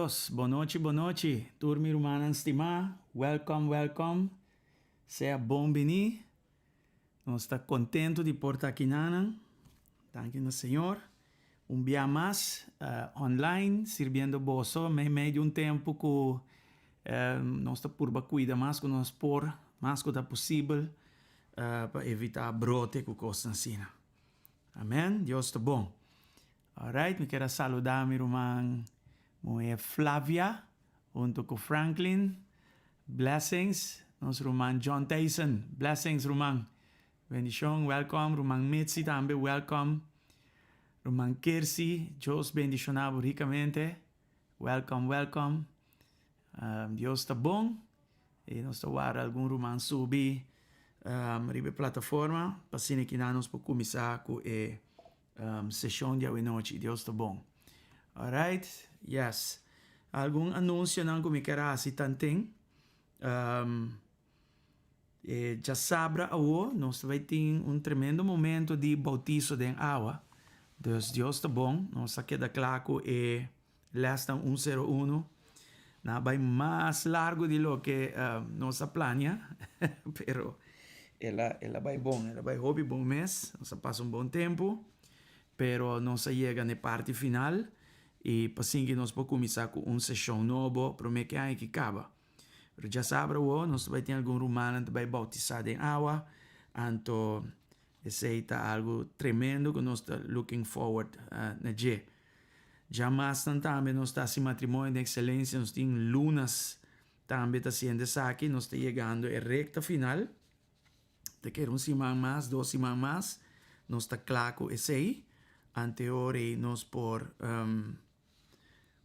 Dios. Bon nochi, bon nochi. Tur mi rumannan stimá, welcome, welcome. Sea bon biní. Nos ta kontentu di por ta aki nanan. Danki na Señor. Un bia mas online sirbiendo boso meimei di un tempu ku nos ta purba kuida mas ku nos por, mas ku ta posibel pa evitá brote ku kosnan asina. Amen. Dios ta bon. Alright, mi kier a saluda mi ruman muhé Flavia hunto ku Franklin. Blessings. Nos ruman John Tyson. Blessings ruman. Bendishon. Welcome. Ruman Mitzi tambe, welcome. Ruman Kersi, Dios bendishoná bo rikamente. Welcome, welcome. Dios ta bon. I nos ta warda algun ruman subi riba e plataforma pa asina kinan nos por kuminsá ku e seshon di awenochi. Dios ta bon. Alright, yes. Algun anunsionan ku mi ker hasi tanten. E djasabra awo nos ta bai tin un tremendo momento di bautiso den awa. Dus Dios ta bon, nos a keda kla ku e lesnan un sero uno. Nan a bai mas largu di loke nos a plania, pero el a el a bai bon, el a bai hopi bon mes. Nos a pasa un bon tempu, pero nos a yega na e parti final i pasinki nos por kuminsá ku un seshon nobo promé ku e aña aki kaba. Pero djasabra awo nos ta bai tin algun rumannan ta bai bautisá den awa, anto esei ta algu tremendo ku nos ta looking forward na dje. Djamasnan tambe nos ta hasi matrimonio den ekselensia, nos tin lunas tambe ta hasiendo esaki, nos ta yegando e rekta final, ta keda un siman mas, dos siman mas, nos ta kla ku esei, anteor ei nos por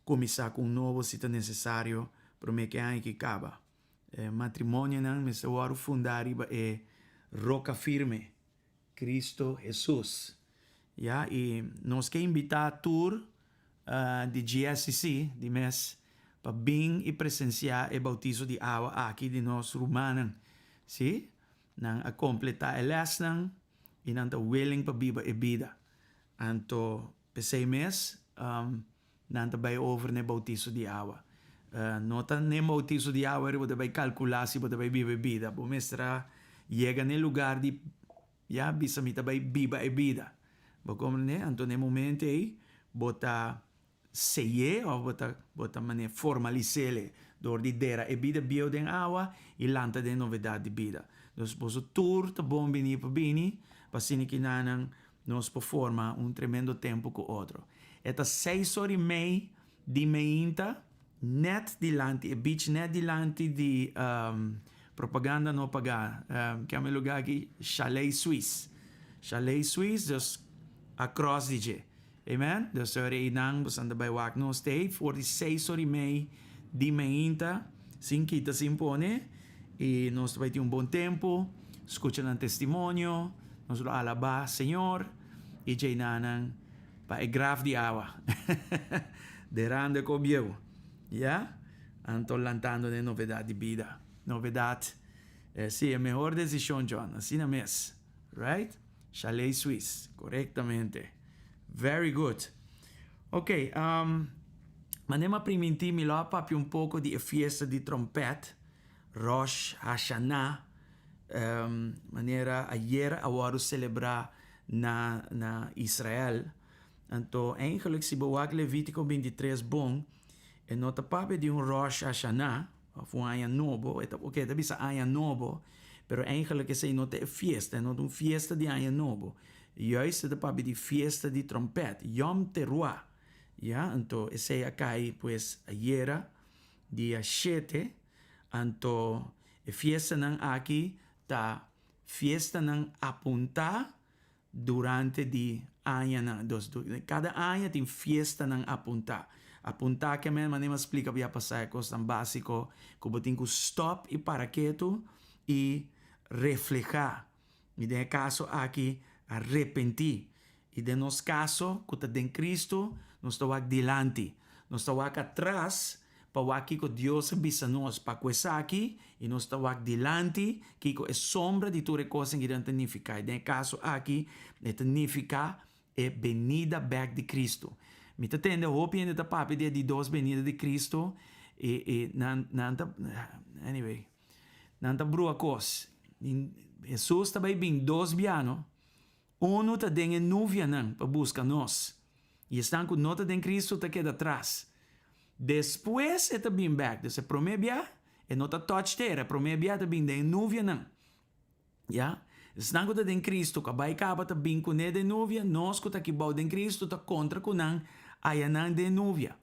Kuminsá ku un nobo si ta nesesario promé ku e aña ki kaba. E matrimonionan mester wòrdu fundá riba e roka firme, Kristu Hesus. Ya, i nos ke invitá tur di GSCC di mes pa bin i presensiá e bautiso di awa aki di nos rumannan. Sí, nan a kompletá e lèsnan i nan ta willing pa biba e bida. Anto P'esei mes, nan ta bai over n'e bautiso di awa. No ta n'e bautiso di awa bo ta bai kalkulá si bo ta bai biba e bida. Bo mester a yega n'e lugar di ya bisa mi ta bai biba e bida. Bo komprendé? Anto n'e momento ei bo ta sey'é òf bo ta bo ta manera formalis'é dor di dera e bida bieu den awa i lanta den novedat di bida. Dus boso tur ta bon bini pa bini pa asina kinanan Nos por forma un tremendo tempu ku otro. E ta seis or i mei di meinta nèt dilanti e beach nèt dilanti di propaganda no pagá kema e lugá aki Chalet Suisse Chalet Suisse dus across di dje amen dus ora einan boso anda bai wak nos ta ei for di seis or i mei di meinta sin kita sin pone i nos ta bai tin un bon tempu skucha nan testimonio. Nos lo alabá Señor i djená nan pa e graf di awa derando e kos bieu, ya, anto lantando den novedat di bida. Novedat, sí, e mehor desishon, John, asina mes, right? Chalet Suisse, korektamente. Very good. Ok, manera mi a primintí mi lo a papia un poko di e fiesta di trompèt, Rosh Hashanah, Manera ayer a wòrdu selebrá na na Israel. Anto eigenlijk si bo wak Levítiko bintitres bon, e no ta papia di un Rosh Hashanah òf un aña nobo, e ta oke e ta bisa aña nobo, pero eigenlijk esei no ta e fiesta, e no ta un fiesta di aña nobo. Juist e ta papia di fiesta di tròmpèt, Yom Teruah, ya. Anto esei a kai pues ayera dia shete. Anto e fiestanan aki ta fiestanan apuntá durante di añanan. Dus kada aña tin fiestanan apuntá. Apuntá ke men manera mi a splika bia pasá e kosnan básiko ku bo tin ku stòp i para ketu i reflehá. I den e kaso aki arepentí. I den nos kaso ku ta den Kristu nos ta wak dilanti. Nos ta wak atras pa wak kiko Dios a bisa nos pa ku esaki i nos ta wak dilanti kiko e sombra di tur e kosnan kidan ta nifiká. I den e kaso aki e ta nifiká e benida bèk di Kristu. Mi ta tende hopi hende ta papia di e di dos benida di Cristo i i nan nan ta anyway nan ta brua kos. Hesus ta bai bin dos bia no. Unu ta den e nuvianan pa buska nos i esnan ku no ta den Cristo ta keda tras. Despues e ta bin bek. Dus e prome bia e no ta touch tera, e prome bia ta bin den e nuvianan. Ya, esnan ku ta den Kristu ku a bai kaba ta bin kuné den nuvia, nos ku ta aki bou den Kristu ta kontra ku nan ayanan den nuvia.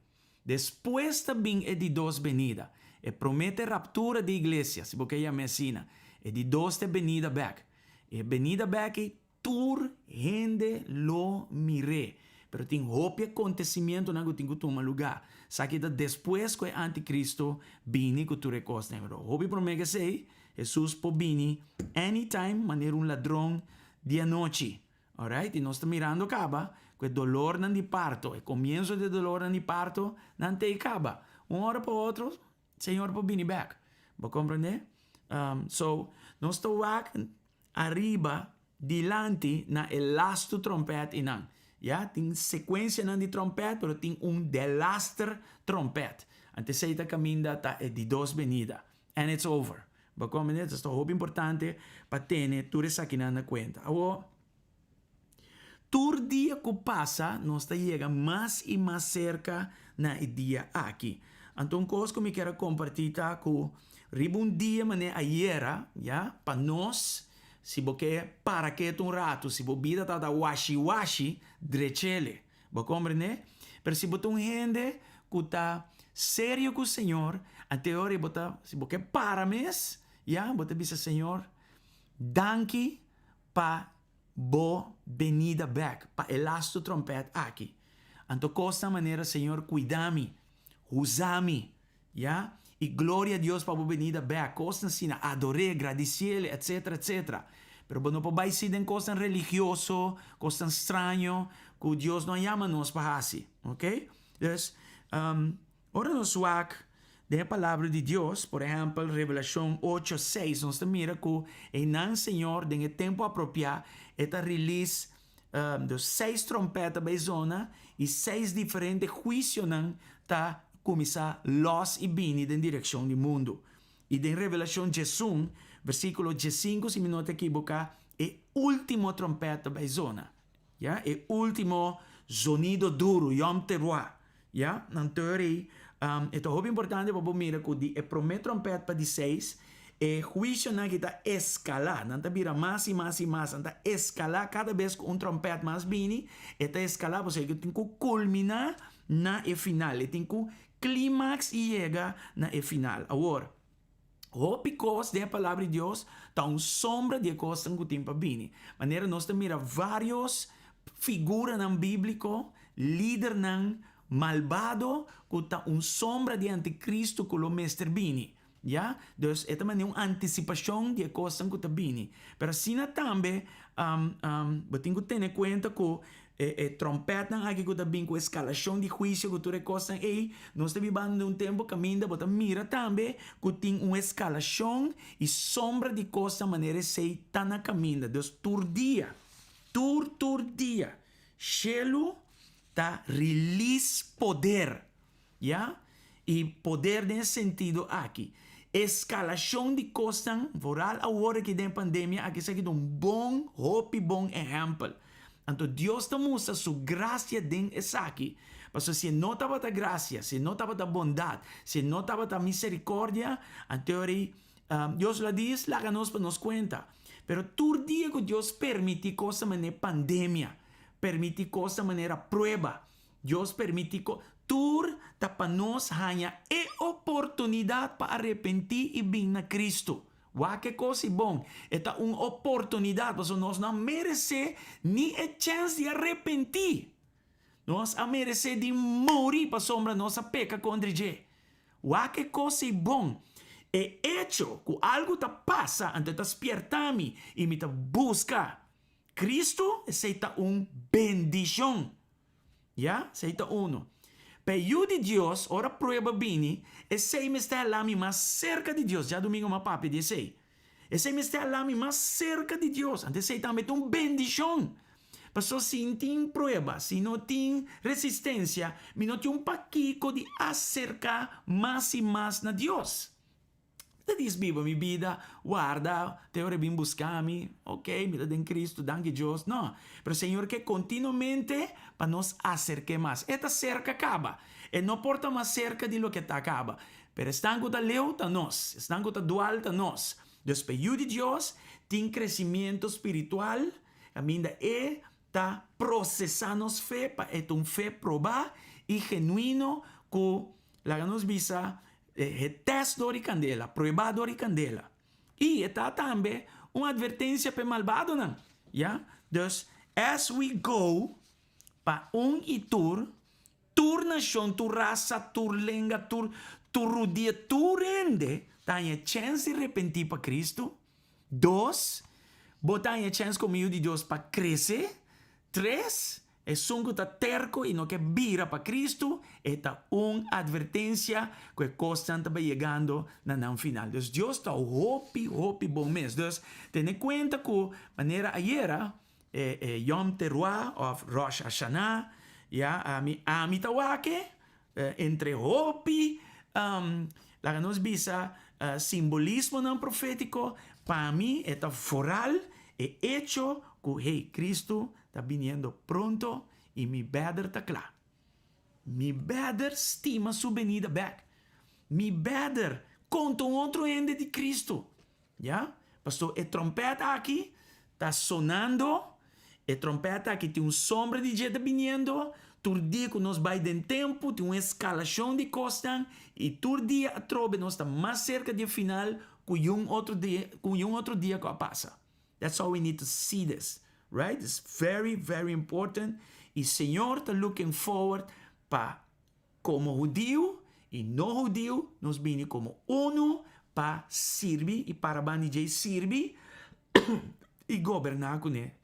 Despues ta bin e di dos benida. E promé ta e raptura di iglesia, si bo ke yam'é asina. E di dos ta e benida bèk. E benida bèk ei Tur hende lo mir'é. Pero tin hopi acontecimientonan cu tin cu tuma lugar. Esaki ta despues cu e anticristo bini cu tur e cosnan. Pero hopi prome cu esey, Jesus por bini anytime manera un ladron di anochi. Alright? Y nos ta mirando caba cu e dolornan di parto, e comienzo di e dolornan di parto, nan ta ey caba. Un ora pa otro, Señor por bini bek. Bo comprende? So, nos ta wak ariba, dilanti na e lastu trompet einan. Ya, tin secuencianan di trompet, pero tin un delaster trompet. Anto esey ta caminda ta e di dos benida. And it's over. Bo comprende? Entonces ta hopi importante pa tene tur esakinan na cuenta. Awor, Tur dia ku pasa nos ta yega mas i mas serka na e dia aki. Anto un kos ku mi kier a kompartí ta ku riba un dia manera ayera, ya, pa nos, si bo ke para ketu un ratu, si bo bida tabata washi washi, drech'ele. Bo komprendé? Pero si bo ta un hende ku ta serio ku Señor, anto e ora ei bo ta, si bo ke para mes, ya, bo ta bisa Señor, danki pa bo benida bek pa e lastu trompet aki. Anto kosnan manera Señor kuida mi, huza mi, ya, i gloria Dios pa bo benida bek, kosnan asina, ador'é, gradisiel, etcetera, etcetera. Pero bo no por bai si den kosnan religioso, kosnan straño ku Dios no a yama nos pa hasi, ok. Dus, Ora nos wak den e Palabra di Dios, por ehèmpel Revelashon ocho, seis, nos ta mira ku einan Señor den e tempu apropiá e ta rilis dos seis tròmpèt ta bai zona i seis diferente huisionan ta kuminsá lòs i bini den direkshon di mundu. I den Revelashon diesun, versíkulo diesinku, si mi no ta ekiboká, e último tròmpèt ta bai zona. Ya, e ultimo zonido duru, Yom Teruah. Ya, nan tur ei, e ta hopi importante pa bo mira ku di e promé tròmpèt pa di seis, e huisionan aki ta eskalá, nan ta bira mas i mas i mas, nan ta eskalá kada bes ku un tròmpèt mas bini, e ta eskalá pasobra e tin ku kulminá na e final, e tin ku klimaks i yega na e final. Awor. Hopi kos den e Palabra di Dios ta un sombra di e kosnan ku tin pa bini. Manera nos ta mira vários figuranan bíbliko, lidernan malbado ku ta un sombra di e antikristu ku lo mester bini. Ya? Dus e ta manera un antisipashon di e kosnan ku ta bini. Pero asina tambe bo tin ku tene kuenta ku E e trompetnan aki ku ta bin ku eskalashon di huisio ku tur e kosnan ei, nos ta bibando den un tempu kaminda bo ta mira tambe ku tin un eskalashon i sombra di kosnan manera esei ta na kaminda. Dus tur dia, tur tur dia, shelu ta rilis poder. Ya, i poder den e sentido aki. Eskalashon di kosnan, vooral awor aki den e pandemia aki, esaki ta un bon, hopi bon ehèmpel. Anto Dios ta mustra su grasia den esaki. Pasobra si e no tabata grasia, si e no tabata bondat, si e no tabata miserikòrdia, anto ora Dios lo a dis, laga nos pa nos kuenta. Pero tur dia ku Dios permití kosnan manera pandemia, permití kosnan manera prueba, Dios permiti cu tur ta pa nos haña e oportunidad pa arepenti y bin na Cristo. Wak e cos y bon. E ta un oportunidad pasobra nos no a merece ni e chens di arepenti. Nos a merece di muri pasobra nos a peca contra dje. Wak e cos y bon. E hecho cu algo ta pasa anto e ta spierta mi y mi ta busca Cristo, esey ta un bendicion. Ya, esei ta uno. Pa e yu di Dios, ora prueba bini, esei mester hala mi mas serka di Dios. Djadumingu mi a papia di esei. Esei mester hala mi mas serka di Dios. Anto esei tambe ta un bendishon. Paso si n'tin prueba, si no tin resistencia, mi no tin un pakico di acerca mas y mas na Dios. Mi ta dis biba mi bida, warda te ora e bin busca mi, ok, mi ta den Cristo, danki Dios. No, pero Señor ke continuamente pa nos acerke mas. E ta cerca caba, e no por ta mas cerca di loke ta caba. Pero esnan cu ta leu ta nos, esnan cu ta dual ta nos. Dus pa e yu di Dios tin crecimiento spiritual, Caminda e ta procesa nos fe pa e ta un fe proba y genuino cu, laga nos bisa, e test door di candela, prueba door di candela. Y e ta tambe un advertencia pa e malbadonan, ya. Dus, as we go pa un y tur, tur nacion, tur rasa, tur lenga, tur tur rudia, tur hende ta haña chens di repenti pa Cristo. Dos, bo ta haña chèns komo yu di Dios pa krese. Tres, esun ku ta terko i no ke bira pa Kristu, e ta un atvertensia ku e kosnan ta bai yegando na nan final. Dus Dios ta hopi, hopi bon mes. Dus, tene kuenta ku manera ayera, e e Yom Teruah òf Rosh Hashanah, ya, ami ami ta wak e, Entre hopi, laga nos bisa, simbolismonan profétiko, pa mi e ta foral e echo ku, hey, Kristu ta biniendo pronto i mi bèder ta kla. Mi bèder stima su benida bèk. Mi bèder konta un otro hende di Kristu. Ya, paso e trompèt aki ta sonando, e trompèt aki tin un sombra di dje ta biniendo, tur dia ku nos bai den tempu tin un eskalashon di kosnan i tur dia atrobe nos ta mas serka di e final ku yun otro dia ku yun otro dia ku a pasa. That's how we need to see this, right? It's very very important i Señor ta looking forward pa Komo hudiu i no hudiu nos bini komo unu pa sirbi i para banda di dje sirbi i goberná kuné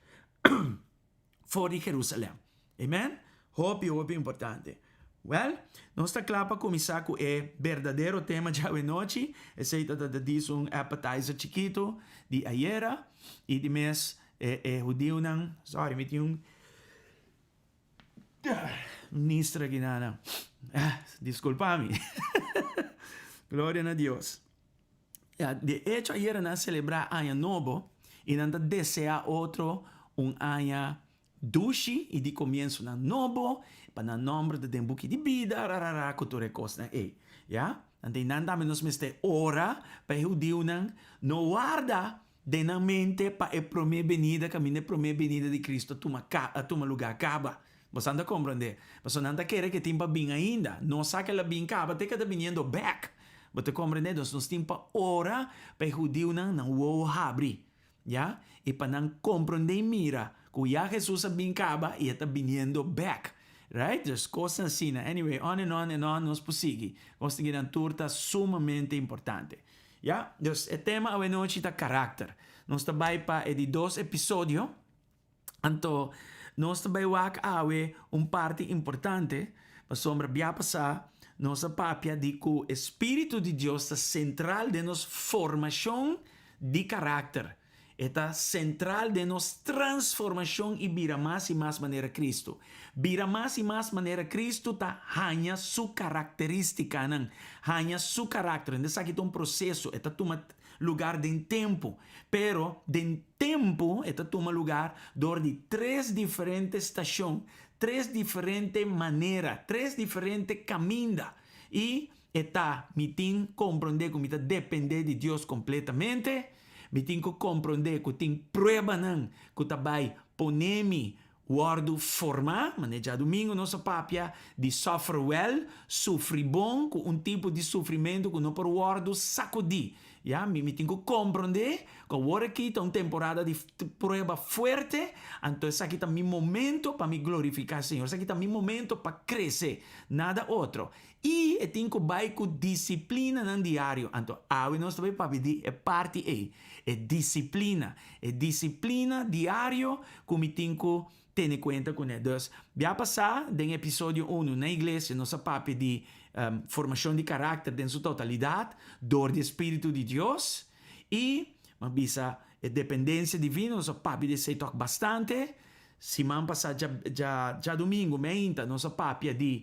for di Jerusalèm. Amen? Hopi, hopi importante. Wèl, nos ta kla pa kuminsá ku e berdadero tema djawe nochi. Esei ta ta dis un appetizer chikitu di ayera i di mes e e hudiunan, sorry mi tin un. Ministra aki nana. Disculpa mi. Gloria na Dios. Ya, de hecho ayer nan a celebra aña nobo y nan ta desea otro un aña dushi y di comienzonan nobo pa nan nomber ta den buki di bida rarara cu tur e cosnan ey. Ya, anto nan tambe nos mester ora pa e hudiunan no warda Den nan mente pa e promé benida kaminda e promé benida di Cristo a tuma a tuma lugá kaba. Bosan ta komprondé? Pasobra nan ta kere ke tin pa bin ainda. No sa ke el a bin kaba te ke ta biniendo bèk. Bo ta komprendé? Dus nos tin pa ora pa e hudiunan nan wowo habri, ya, i pa nan komprondé i mira ku ya Hesus a bin kaba i e ta biniendo bèk. Right? Dus kosnan asina. Anyway, on and on and on nos por sigui. Kosnan kinan tur ta sumamente importante. Ya, dus e tema awenochi ta karakter. Nos ta bai pa e di dos episodio, anto nos ta bai wak awe un parti importante, pasobra bia pasá nos a papia di ku e Spiritu di Dios ta sentral den nos formashon di karakter. E ta sentral den nos transformashon i bira mas i mas manera Kristu. Bira mas i mas manera Kristu ta haña Su karakterístikanan, haña Su karakter. Enton esaki ta un proseso, e ta tuma lugar den tempu. Pero den tempu e ta tuma lugar dor di tres diferente stashon, tres diferente manera, tres diferente kaminda. I e ta, mi tin komprondé ku mi ta dependé di Dios kompletamente. Mi tin ku komprondé ku tin pruebanan ku ta bai pone mi wòrdu formá. Manera djadumingu nos a papia di suffer well, sufri bon, ku un tipo di sufrimentu ku no por wòrdu sakudí. Ya, mi mi tin ku komprondé ku awor aki ta un temporada di prueba fuerte, anto esaki ta mi momento pa mi glorifiká Señor, esaki ta mi momento pa krese, nada otro. I e tin ku bai ku disiplinanan diario. Anto awe nos ta bai papia di e parti ei, e disiplina. E disiplina diario ku mi tin ku tene kuenta kuné. Dus, bia pasá den episodio unu na iglesia nos a papia di formashon di karakter den su totalidat dor di e Spiritu di Dios. I, mi a bisa, e dependensia divino, nos a papia di esei tòg bastante. Siman pasá djadumingu meinta nos a papia di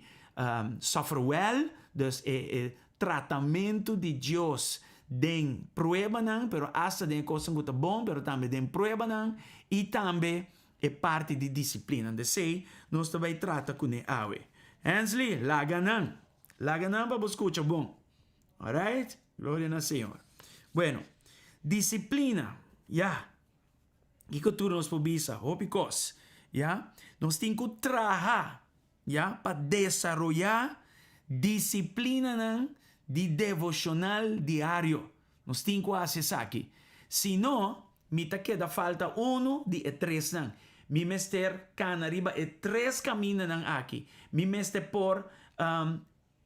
suffer well, dus e e tratamentu di Dios den pruebanan, pero asta den e kosnan ku ta bon, pero tambe den pruebanan i tambe e parti di disiplina. Desei nos ta bai trata kuné awe. Hensley, laga nan. Laga nan pa bo skucha bon. Alright? Gloria na Señor. Bueno, disiplina, ya. Kiko tur nos por bisa? Hopi kos, ya. Nos tin ku traha, ya, pa desaroyá disiplinanan di devoshonal diario. Nos tin ku hasi esaki. Si no, mi ta keda falta unu di e tresnan. Mi mester kana riba e tres kamindanan aki. Mi mester por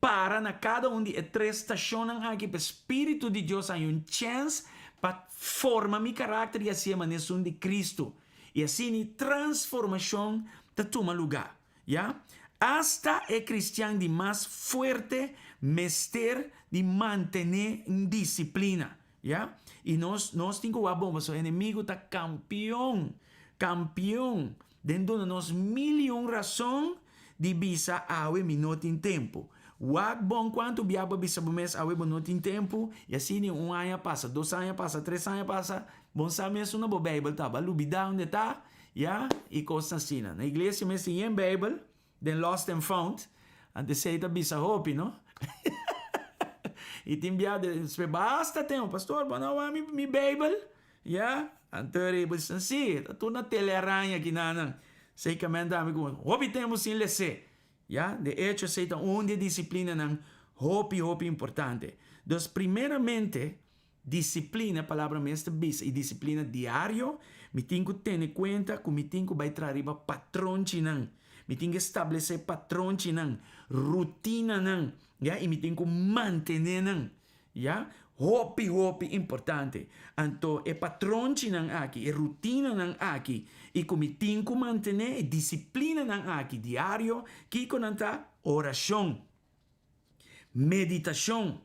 Para na kada un di e tres stashonnan aki pa e Spiritu di Dios haña un chèns pa forma mi karakter i hasié manera esun di Kristu. I asina transformashon ta tuma lugá. Ya. Asta e kristian di mas fuerte mester di mantené un disiplina. Ya. I nos nos tin ku wak bon pasobra enemigu ta kampion, kampion den duna nos mil i un rason di bisa awe mi no tin tempu. Wak bon kuantu bia bo a bisa bo mes awe bo no tin tempu i asina un aña pasa, dos aña pasa, tres aña pasa, bo no sa mes unda bo beibel ta, bo a lubida unda e ta, ya, i kosnan asina. Na iglesia mes tin yen beibel den lost and found, anto esei ta bisa hopi no. I tin bia despues basta tempu, pastor bo no wak mi beibel? Ya, anto e bo disan, si, ta tur na telaraña kinanan. Seikamente ami ku hopi tempu sin les'é. Ya, de echo esei ta un di e disiplinanan hopi, hopi importante. Dus primeramente, disiplina, e palabra mes ta bisa, i disiplina diario, mi tin ku tene kuenta ku mi tin ku bai traha riba patronchinan. Mi tin ku establesé patronchinan, rutinanan, ya, i mi tin ku mantené nan. Ya, hopi hopi importante. Anto e patronchinan aki, e rutinanan aki i ku mi tin ku mantené, e disiplinanan aki diario, kiko nan ta? Orashon, meditashon,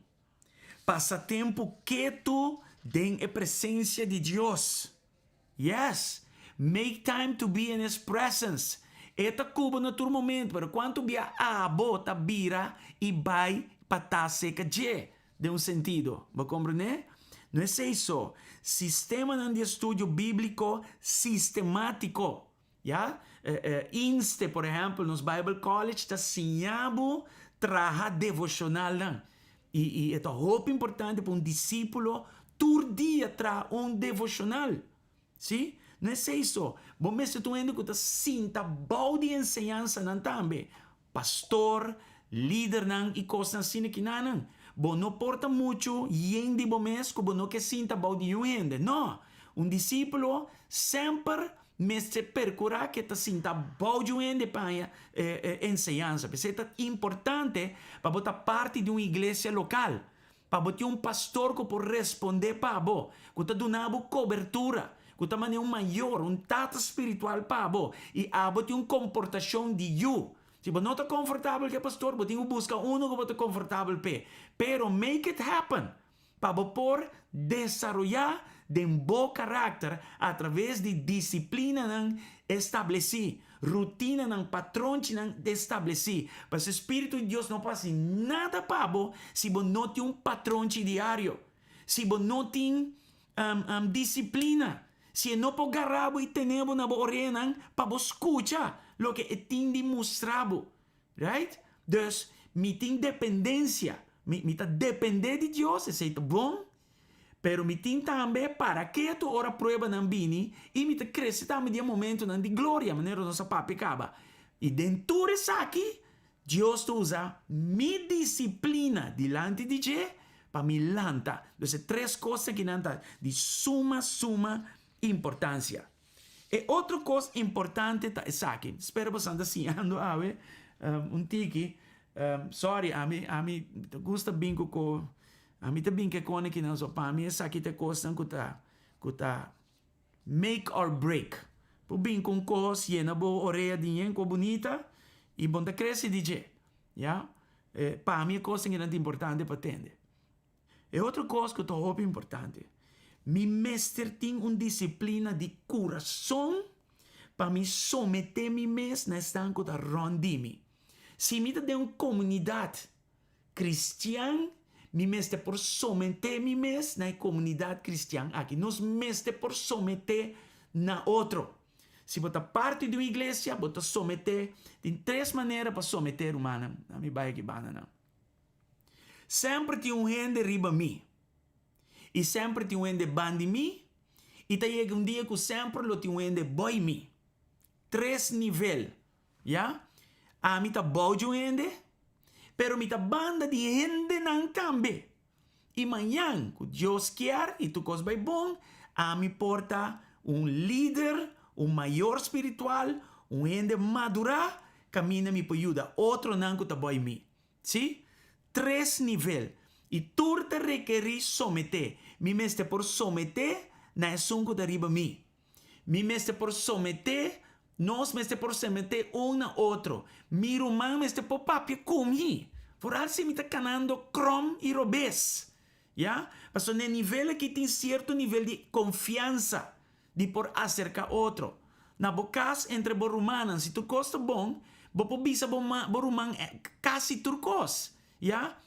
pasa tempu ketu den e presensia di Dios. Yes! Make time to be in His presence. E ta ku bo na tur momento, pero kuantu bia abo ta bira i bai pa ta seka dje, den un sentido. Bo komprendé? No esei so. Sistemanan di estudio bíbliko sistemátiko. Ya? Inste, por ehèmpel, nos Bible College ta siña bo traha devoshonalnan. I i e ta hopi importante pa un disípulo tur dia traha un devoshonal. Sí? No esei so. Bo mester ta un hende ku ta sinta bou di enseñansanan tambe. Pastor, lidernan i kosnan asina kinanan. Bo no por ta muchu yen di bo mes ku bo no ke sinta bou di niun hende. No! Un disípulo semper mester perkurá ku e ta sinta bou di un hende pa haña enseñansa. P'esei ta importante pa bo ta parti di un iglesia lokal, pa bo tin un pastor ku por respondé pa bo, ku ta duna bo kobertura, ku ta manera un mayor, un tata spiritual pa bo, i abo tin un komportashon di yu. Si bo no ta komfortabel ku e pastor, bo tin ku buska unu ku bo ta komfortabel p'e. Pero make it happen pa bo por desaroyá den bo karakter atraves di disiplinanan establesí, rutinanan, patronchinan establesí. Pasobra e Spiritu di Dios no por hasi nada pa bo si bo no tin un patronchi diario, si bo no tin Disiplina. Si e no por gara bo i tene bo na bo oreanan pa bo skucha loke e tin di mustra bo. Right? Dus, mi tin dependensia. Mi, mi ta dependé di Dios, esei ta bon. Pero mi tin tambe para ketu ora pruebanan bini i mi ta krese tambe di e momentonan di gloria, manera nos a papia kaba. I den tur esaki, Dios ta usa mi disiplina dilanti di dje pa mi lanta. Dus e tres kosnan kinan ta di suma suma importansia. E otro kos importante ta esaki, spero boso ta siñando awe un tiki, sorry ami ami ta gusta bin ku ko ami ta bin ku e kone kinan so pa mi esaki ta e kosnan ku ta ku ta Make or break. Bo bin ku un kos yena bo orea di yen ku bunita i bo ta krese di dje. Ya. Pa mi e kosnan kinan ta importante pa tende. E otro kos ku ta hopi importante, mi mester tin un disiplina di kurason. pa mi someté mi mes na esnan ku ta rònt di mi. Si mi ta den un komunidat kristian, mi mester por someté mi mes na e komunidat kristian aki. Nos mester por someté na otro. Si bo ta parti di un iglesia, bo ta someté. Tin tres manera pa someté, rumannan. Na mi bai aki banda nan. Semper tin un hende riba mi. I semper tin un hende bandi mi. I ta yega un dia ku semper lo tin un hende boi mi. Tres nivel. Ya. Ami ta bou di un hende, pero mi ta banda di hendenan tambe. I mañan, ku Dios kier i tur kos bai bon, ami por ta un lider, un mayor spiritual, un hende madurá, kaminda mi por yuda otronan ku ta bou mi. Sí, tres nivel, i tur ta rekerí someté. Mi mester por someté na esun ku ta riba mi. Mi mester por someté, nos mester por someté un na otro. Mi ruman mester por papia ku mi, foral si mi ta kanando krom i robes. Ya? Pasobra na e nivel aki tin sierto nivel di konfiansa di por aserká otro. Na bo kas, entre bo rumannan, si tur kos ta bon, bo por bisa bo bo ruman kasi tur kos. Ya?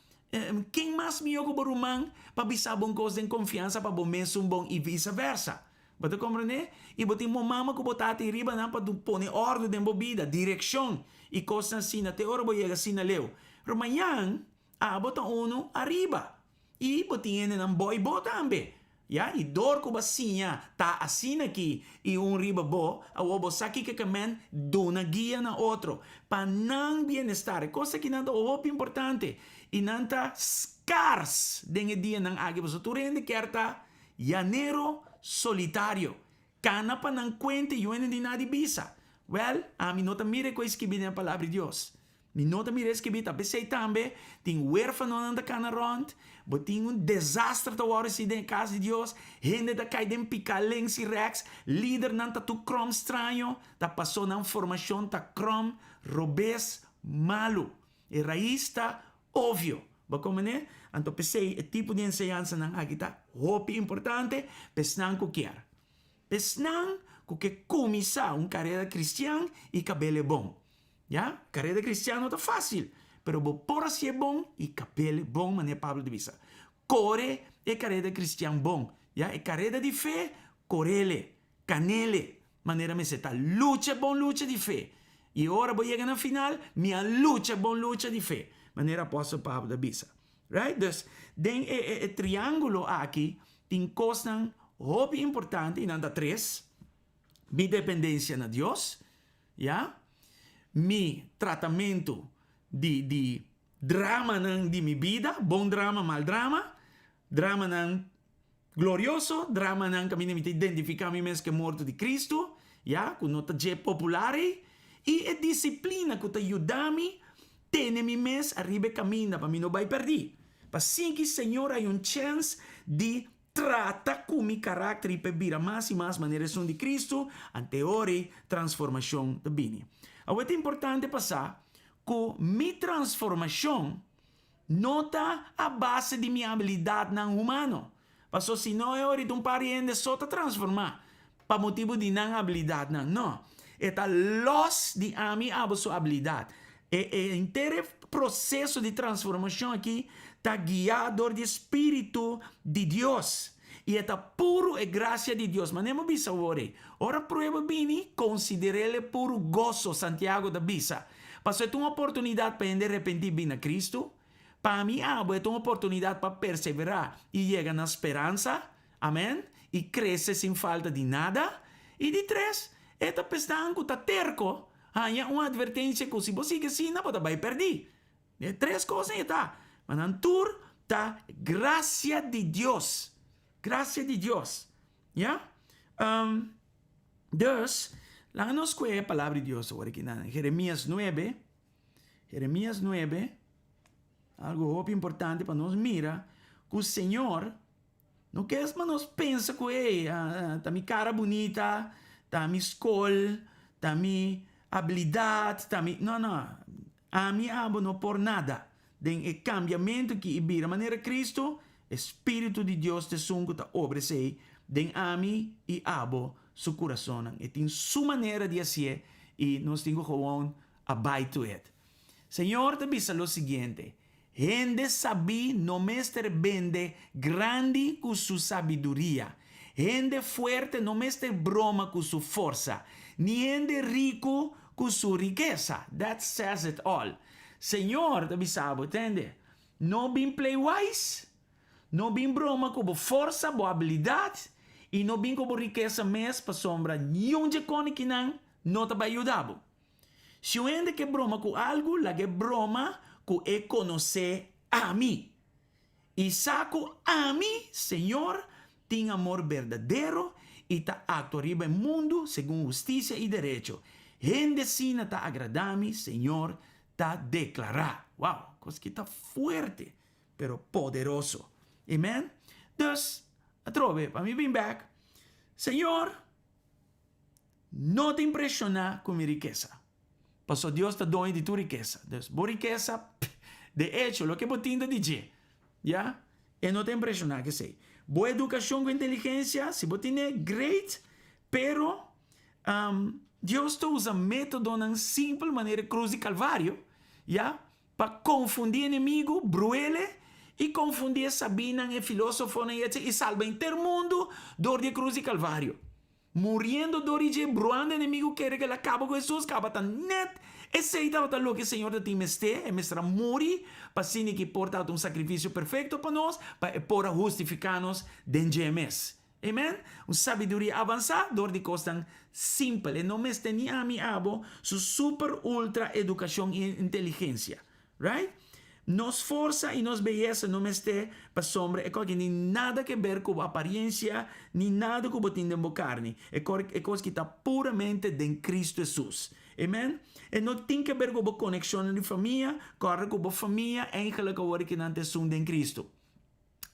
Ken mas mihó ku bo ruman pa bisa bo un kos den konfiansa pa bo mesun bon i visa versa? Bo ta komprendé? I bo tin bo mama ku bo tata ei riba nan pa pone òrdu den bo bida, direkshon i kosnan asina te ora bo yega asina leu. Pero mañan abo ta unu ariba i bo tin hendenan boi bo tambe. Ya, i dor ku bo a siña ta asina aki i un riba bo, awor bo sa kiko ke men duna guia na otro pa nan bienestar. E kos aki nan ta hopi importante i nan ta skars den e dianan aki pasobra tur hende kier ta Llanero solitario, Kana pa nan kuente yu hende di nadi bisa. Wèl, ami no ta mira e ku a skibí den e Palabra di Dios. Mi no ta mira e skibí, ta p'esei tambe tin wérfanonan ta kana rònt, bo tin un desaster ta wòrdu hasi den e kas di Dios, hende ta kai den piká links i rèks, lidernan ta tur kròm straño, ta pasó nan formashon ta kròm, robes, malu. E rais ta obvio. Bo komprendé? Anto p'esei e tipo di enseñansanan aki ta hopi importante pa esnan ku kier. Pa esnan ku ke kuminsá un karera kristian i kab'el e bon. Ya, karera kristian no ta fásil, pero bo por hasié bon i kab'el e bon manera Pablo ta bisa. Kore e karera kristian bon. Ya, e karera di fe, kor'el. Kanele, manera mester ta lucha bon lucha di fe. I ora bo yega na final, mi a lucha bon lucha di fe, manera apòstel Pablo ta bisa. Right? Dus, den e e e triángulo aki tin kosnan hopi importante, i nan ta tres, mi dependensia na Dios, ya, mi tratamentu di di dramanan di mi bida, bon drama, mal drama, dramanan Glorioso dramanan kaminda mi ta identifiká mi mes ku e morto di Kristu, ya, ku no ta dje popular ei, i e disiplina ku ta yuda mi tene mi mes ariba e kaminda pa mi no bai pèrdí. Pa sigui Señor hay un chèns di trata ku mi karakter i pa e bira mas i mas manera esun di Kristu, ante ora ei transformashon ta bini. Awor ta importante pa sa ku mi transformashon No ta a base di mi abilidadnan humano, paso si no e orita un par di hende so ta transformá pa motibu di nan abilidadnan. No, e ta los di ami abo su abilidad. E e henter e proseso di transformashon aki ta guiá dor di e Spiritu di Dios, i e ta puru e grasia di Dios. Manera mi a bisa awor ei, ora prueba bini, konsider'el e puru goso, Santiago ta bisa. Pasobra e ta un oportunidat pa hende repentí bin na Kristu. Pa mi abo e ta un oportunidat pa perseverá i yega na speransa, amèn, i krese sin falta di nada. I di tres, e ta pa esnan ku ta terko haña un atvertensia ku si bo sigui asina bo ta bai pèrdí. E tres kosnan e ta, ma nan tur ta grasia di Dios. Grasia di Dios. Ya? Dus, laga nos kohe e palabra di Dios awor aki na Jeremias nuebe, Jeremias nuebe, algo hopi importante pa nos mira ku Señor no ke pa nos pensa ku ey ta mi kara bunita, ta mi skol, ta mi abilidat, ta mi, no no, ami abo no por nada den e kambiamentu ki i bira manera Cristo, e Spiritu di Dios ta esun ku ta obra esei den ami i abo. su kurasonnan. E tin su manera di hasié i nos tin ku gewoon abide to it. Señor ta bisa lo siguiente, Hende sabí no mester bende grandi ku su sabiduria. Hende fuerte no mester broma ku su forsa, ni hende riku ku su rikesa. That says it all. Señor ta bisa bo, tende, no bin play wise, no bin broma ku bo forsa, bo abilidat, i no bin ku bo rikesa mes, pasobra niun dje konikinan no ta bai yuda bo. Si un hende ke broma ku algu, laga e broma ku e konosé ami. I sa ku ami, Señor, tin amor berdadero i ta aktua riba e mundu segun hustisia i derecho. Hende asina ta agradá mi, Señor ta deklará. Wow, kos ki ta fuerte, pero poderoso. Amen? Dus, atrobe, pa mi bin bèk, Señor no ta impreshoná ku mi rikesa. Paso Dios ta doño di tur rikesa. Dus bo rikesa, de echo, loke bo tin ta di dje. Ya? E no ta impreshoná ku esei. Bo edukashon ku inteligensia, si bo tin'é, great, pero Dios ta usa métodonan simpel manera e krus di Kalvario, ya, pa konfundí enemigu, bruele, i konfundí e sabínan, e filósofonan i etcetera, i salba henter mundu dor di e krus di Kalvario. Muriendo dor di dje, bruando enemigu kere ku el a kaba ku Hesus, kaba ta nèt esei tabata loke e Señor ta tin mester, e mester a muri pa asina ki por tabata un sakrifisio perfekto pa nos, pa e por a hustifiká nos den dje mes. Amen? Un sabiduria avansá dor di kosnan simpel. E no mester ni ami abo su super ultra edukashon i inteligensia. Right? Nos forsa i nos beyesa no mester pasobra e kos aki ni nada ke ber ku bo apariencia ni nada ku bo tin den bo karni. E e kos ki ta puramente den Cristo Jesus. Amen? E no tin ke ber ku bo konekshonnan di famia, kòrda ku bo famia eigenlijk awor ki nan ta esun den Cristo.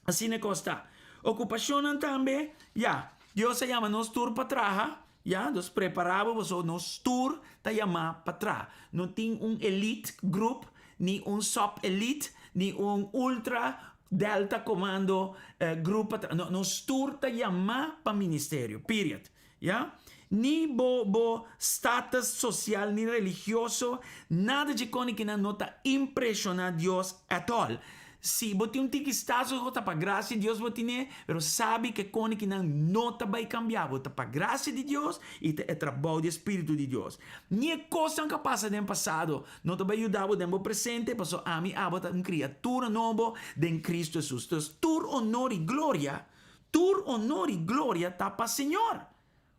Asina e kos ta. Okupashonnan tambe, ya. Dios a yama nos tur pa traha, ya. Dus prepará bo pasobra nos tur ta yamá pa traha. No tin un elite group, ni un sub-elite, ni un ultra delta commando group pa traha. No, nos tur ta yamá pa ministerio, period. Ya. Ni bo bo status social ni religioso, nada dje konikinan no ta impreshoná Dios at all. Si bo tin un tiki status bo ta pa gracia di Dios bo tin'é, pero sabi ku e konikinan no ta bai kambia bo, ta pa gracia di Dios i ta e trabou di e Spiritu di Dios. Ni e kosnan ku a pasa den pasado no ta bai yuda bo den bo presente, pasobra ami abo ta un kriatura nobo den Cristo Jesus. Entonces tur honor i gloria Tur honor i gloria ta pa Señor.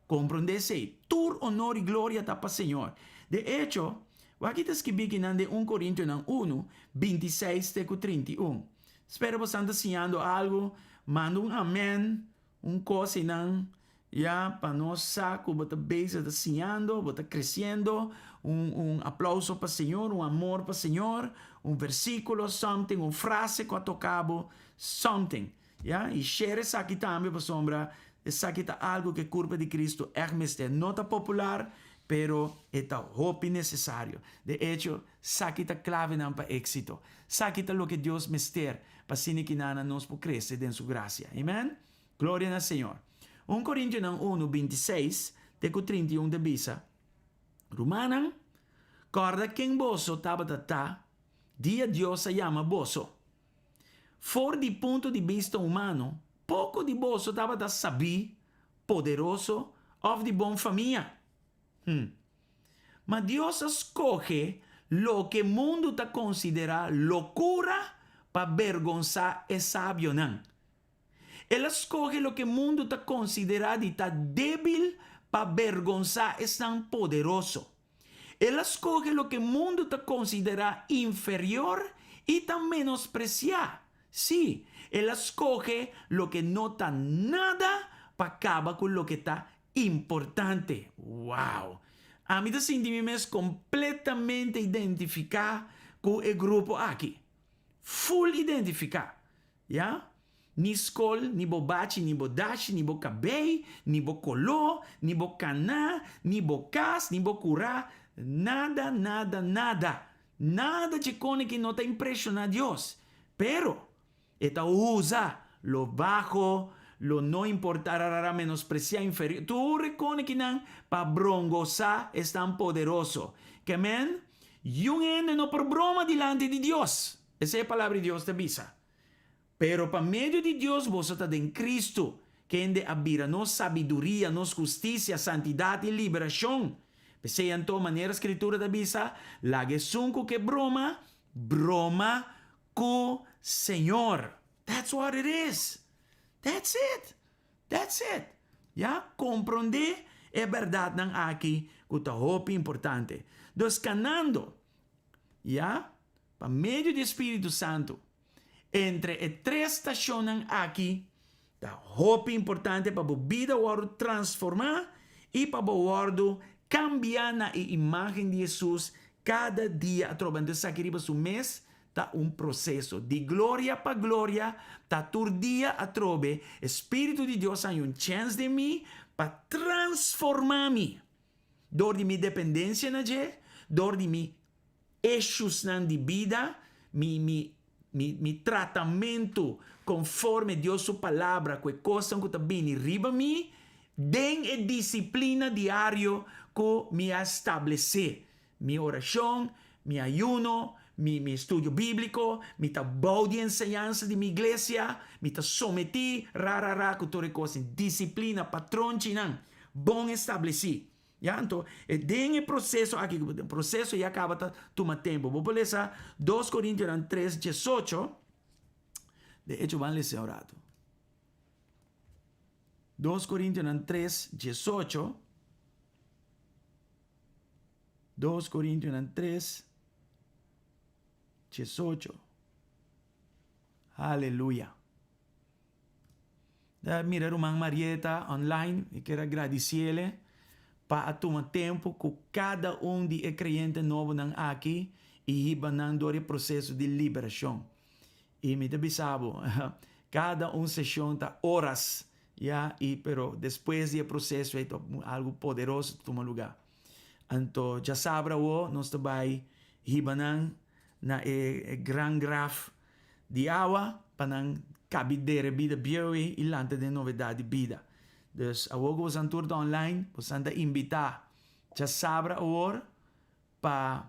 Komprondé esei. Tur honor i gloria ta pa Señor. De echo, wak ki ta skibí kinan den un Korintionan unu, bintiseis te ku 31. Spera bosan ta siñando algu. Manda un amèn, un kos einan, ya, pa nos sa ku bo ta bezig ta siñando, bo ta kresiendo. Un un aplauso pa Señor, un amor pa Señor, un versíkulo, something, un frase ku a toka bo, something. Ya, i share esaki tambe pasobra esaki ta algu ku e kurpa di Kristu ègt mester. No ta popular, pero e ta hopi nesesario. De echo, esaki ta klavenan pa éksito. Esaki ta loke Dios mester pa asina kinanan nos por krese den su grasia. Amen? Gloria na Señor. Un Korintionan unu, 26 te ku 31 ta bisa, Rumannan, kòrda ken boso tabata ta dia Dios a yama boso. For di punto di bista humano, poko di boso tabata sabí, poderoso òf di bon famia. Hm. Ma Dios a skohe loke mundu ta konsiderá lokura pa bergonsá e sabionan. El a skohe loke mundu ta konsiderá di ta débil pa bergonsá esnan poderoso. El a skohe loke mundu ta konsiderá inferior i ta menospresiá. Sí, el a skohe loke no ta nada pa kaba ku loke ta importante. Wow! Ami ta sinti mi mes kompletamente identifiká ku e grupo aki. Full identifiká. Ya? Ni skol, ni bo bachi, ni bo dashi, ni bo kabei, ni bo koló, ni bo kaná, ni bo kas, ni bo kurá, nada, nada, nada. Nada dje kone ki no ta impreshoná Dios. Pero, e ta usa lo baho, lo no importá rarara menospresiá inferior tur e konekinan pa brongosá esnan poderoso. Ke men, yun hende no por broma dilanti di Dios. Esei e Palabra di Dios ta bisa. Pero pa medio di Dios boso ta den Cristo, kende a bira nos sabiduria, nos hustisia, santidat i liberashon. P'esei anto, manera Skritura ta bisa, Laga esun ku ke broma, broma ku Señor. That's what it is. That's it. That's it. Ya, komprondé e bèrdatnan aki ku ta hopi importante. Dus kanando, ya, pa medio di e Spiritu Santu, Entre e tres stashonnan aki ta hopi importante pa bo bida wòrdu transformá i pa bo wòrdu kambiá na e imágen di Hesus kada dia atrobe. Anto esaki riba su mes ta un proseso. Di gloria pa gloria ta tur dia atrobe e Spiritu di Dios haña un chèns den mi pa transformá mi dor di mi dependensia na dje, dor di mi Eshusnan di bida, mi, mi, mi, mi tratamentu konforme Dios su Palabra ku e kosnan ku ta bini riba mi den e disiplina diario ku mi a establesé. Mi orashon, mi ayuno, mi, mi estudio bíbliko, mi ta bou di enseñansa di mi iglesia, mi ta sometí ra ra ra ku tur e kosnan. Disiplina, patronchinan bon establesí. Ya, anto, e den e proseso aki, ku den proseso ya kaba ta tuma tempu. Bo por lesa Dos Korintionan tres diesocho, de echo ban lesa un ratu. Dos Korintionan tres diesocho, Dos Korintionan tres diesocho. Aleluya. Ta mira ruman Marieta online, mi kier a gradiciele pa a tuma tempo cu cada un di e creyente nobonan aki y hiba nan door e proceso di liberacion. Y mi ta bisa bo, cada un sesion ta horas, ya, y pero despues di e proceso ey ta algo poderoso ta tuma lugar. Anto djasabra awo nos ta bay hiba nan na e gran graf Di awa pa nan kabi dere bida bieu ei i lanta den novedat di bida. Dus awor ku bosan tur ta online, bosan ta invitá djasabra awor pa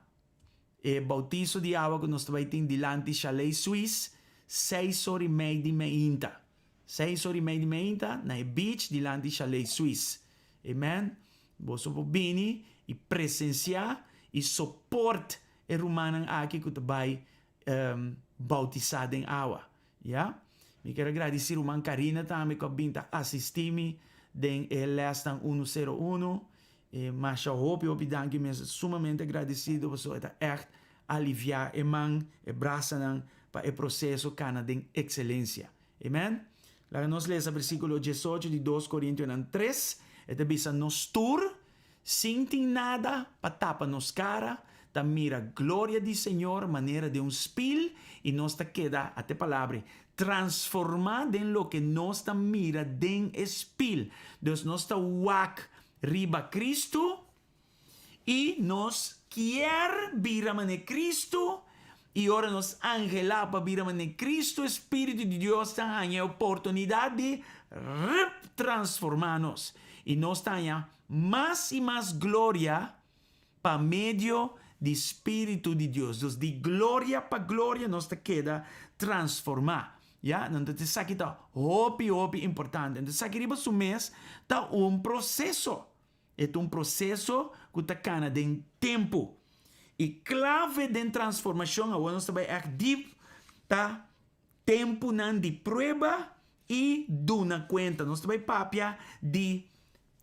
e bautiso di awa ku nos ta bai tin dilanti Chalet Suisse seis or i mei di meinta. Seis or i mei di meinta na e beach dilanti Chalet Suisse. Amen. Boso por bini i presensiá i soport e rumannan aki ku ta bai bautisá den awa. Ya. Mi kier a gradisí ruman Karina tambe ku a bin ta asistí mi den e lèsnan unu sero unu. E masha hopi hopi danki mi a sumamente agradesido pasobra e ta ègt aliviá e man, e brasanan pa e proseso kana den ekselensia. Amen. Laga nos lesa versíkulo diesocho di Dos Korintionan tres. E ta bisa nos tur Sin tin nada pa tapa nos cara, ta mira gloria di Señor manera den un spil y nos ta keda, ate palabra, transforma den loke nos ta mira den e spil. Dus nos ta wak riba Cristo y nos kier bira mane Cristo y ora nos anhela pa bira mane Cristo, e Spiritu di Dios ta haña e oportunidad di rip transforma nos y nos ta haña Mas i mas gloria pa medio di Spiritu di Dios. Dus di gloria pa gloria nos ta keda transformá. Ya, anto esaki ta hopi, hopi importante. Anto esaki riba su mes ta un proseso. E ta un proseso ku ta kana den tempu. I klave den transformashon, awor nos ta bai ègt diep, ta Tempunan di prueba i duna kuenta. Nos ta bai papia di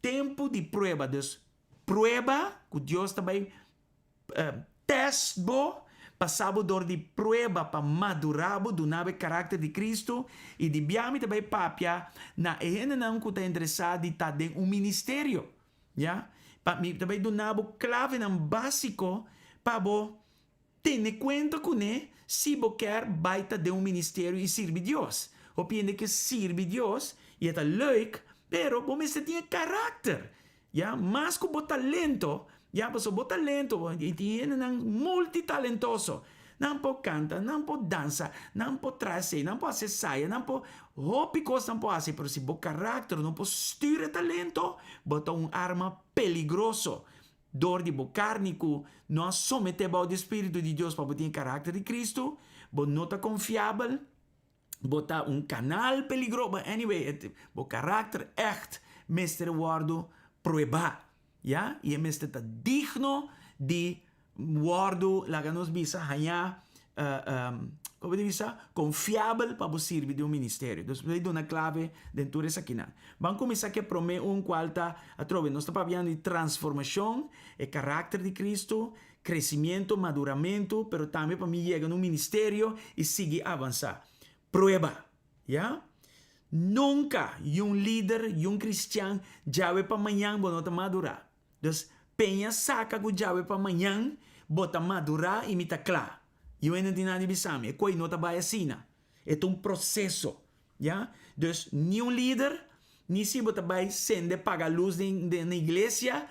tempu di prueba. Dus prueba ku Dios ta bai tèst bo, pasa bo dor di prueba pa madurá bo, duna bo e karakter di Kristu. I di bia mi ta bai papia na e hendenan ku ta interesá di ta den un ministerio. Ya. Pa mi ta bai duna bo klavenan básiko pa bo Tene kuenta kuné si bo kier bai ta den un ministerio i sirbi Dios. Hopi hende ke sirbi Dios i e ta leuk, pero bo mester tin e karakter, ya, mas ku bo talento, ya, pasobra bo talento, i tin hendenan multitalentoso. Nan por kanta, nan por dansa, nan por traha esei, nan por hasi esaya, nan por hopi kos nan por hasi, pero si bo karakter no por stuur e talento, bo ta un arma peligroso. Dor di bo karni ku no a someté bou di e spiritu di Dios pa bo tin e karakter di Kristu, bo no ta konfiabel, bo ta un kanal peligroso, but anyway, bo karakter ègt mester wòrdu pruebá, ya, i e mester ta digno di wòrdu, laga nos bisa, hañá, kon bo ta bisa, konfiabel pa bo sirbi den un ministerio. Dus bo ta duna klave den tur esakinan. Ban kuminsá ku e promé un kual ta, atrobe, nos ta papiando di transformashon, e karakter di Kristu, kresimiento, maduramentu, pero tambe pa mi yega na un ministerio i sigui avansá. Prueba, ya. Nunka yun lider, yun kristian djawe pa mañan bo no ta madurá. Dus, peña saka ku djawe pa mañan bo ta madurá i mi ta kla. Yu hende no tin nada di bisa mi. E koi no ta bai asina. E ta un proseso. Ya? Dus, ni un lider, ni si bo ta bai sende paga lus den den iglesia,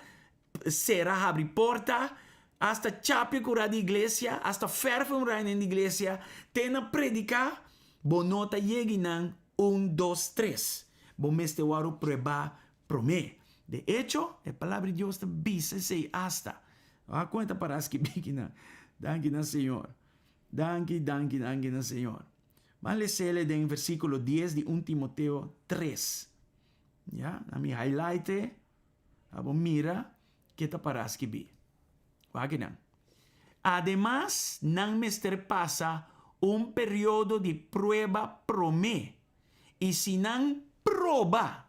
sera habri porta, hasta chapia kura di iglesia, hasta fèrf un rai den di iglesia, te na prediká, bo no ta yegi nan un, dos, tres. Bo mester wòrdu pruebá Promé. De echo, e Palabra di Dios ta bisa esei asta. Wak kon e ta pará skibí kinan. Danki na Señor. Danki, danki, danki na Señor. Ban les'el den versíkulo dies di un Timoteo tres. Ya, na mi highlight e, pa bo mira ke ta pará skibí. Wak kinan. Ademas, nan mester pasa un periodo di prueba promé, i si nan proba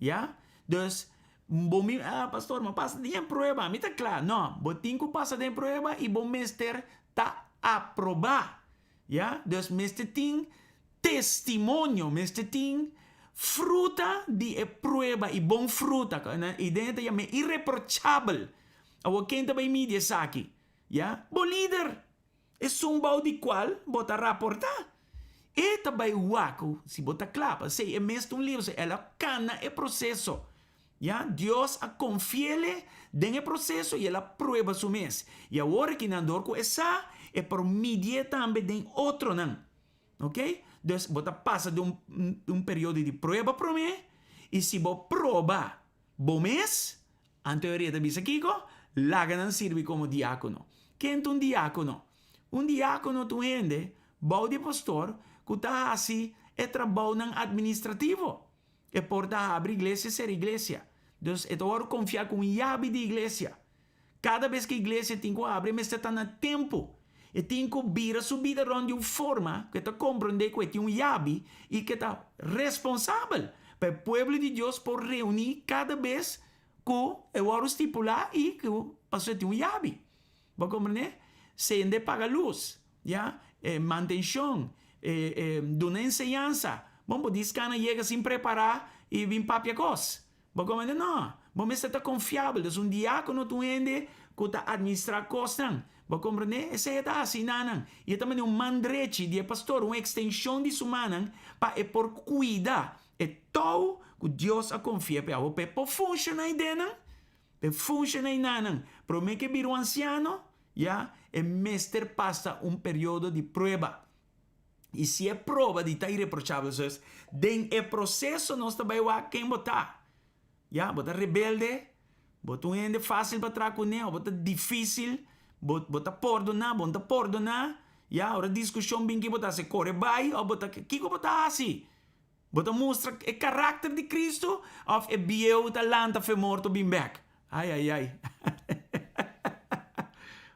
Ya? Dus, bo mi, ah, pastor, mi pasa den prueba, mi ta kla. No, bo tin ku pasa den prueba i bo mester ta aprobá. Ya? Dus mester tin testimonio, mester tin fruta di e prueba i bon fruta. I den e ta yama ireprochabel. Awor ken ta bai midi esaki? Ya? Bo lider. Esun bou di cual bo ta raporta. E ta bay wak si bo ta cla. P'esey e mes ta un lider. Pasobra el a cana e proceso. Ya, Dios a confiele den e proceso y el a prueba su mes. Y awor aki nan dor cu e sa, e por midie tambe den otronan. Ok? Dus bo ta pasa den un periodo di prueba prome y si bo proba bo mes, Anto e rei ta bisa kiko? Laga nan sirbi komo diákono. Ken ta un diákono? Un diákono ta un hende bou di e pastor ku ta hasi e trabounan atministrativo. E por ta habri iglesia, sera iglesia. Dus e ta wòrdu konfiá ku un yabi di iglesia. Kada bes ku iglesia tin ku habri e mester ta na tempu. E tin ku bira su bida rònt di un forma ku e ta komprondé ku e tin un yabi i ku e ta responsabel pa e pueblo di Dios por reuní kada bes ku e wòrdu stipulá i ku pasobra e tin un yabi. Bo a komprendé? Sende paga lus, ya, e mantenshon, e e duna enseñansa. Bon bo dis kana yega sin prepará i bin papia kos. Bo komende? No. Bo mester ta konfiabel. Dus un diákono ta un hende ku ta administrá kosnan. Bo komprendé? Esei e ta hasi nanan. I e ta manda un man drechi di e pastor, un ekstenshon di su mannan, pa e por kuida e tou ku Dios a konfia p'e. Awor, pa e por funshoná ei den nan, pa e funshoná ei nanan, promé ku e bira un ansiano, ya, e mester pasa un periodo di prueba. I si e proba di ta ireprochabel zus, den e proceso nos ta bai wak ken bo ta. Ya, bo ta rebelde, bo ta un hende facil pa traha cune, of bo ta dificil, bo bo ta pordona, bo no ta pordona, ya, ora discusion bin ki bo ta haci, core bai of bo ta, kico bo ta haci? Bo ta mustra e karakter di Kristu òf e bieu ta lanta fe morto bin bèk? Ai ai ai.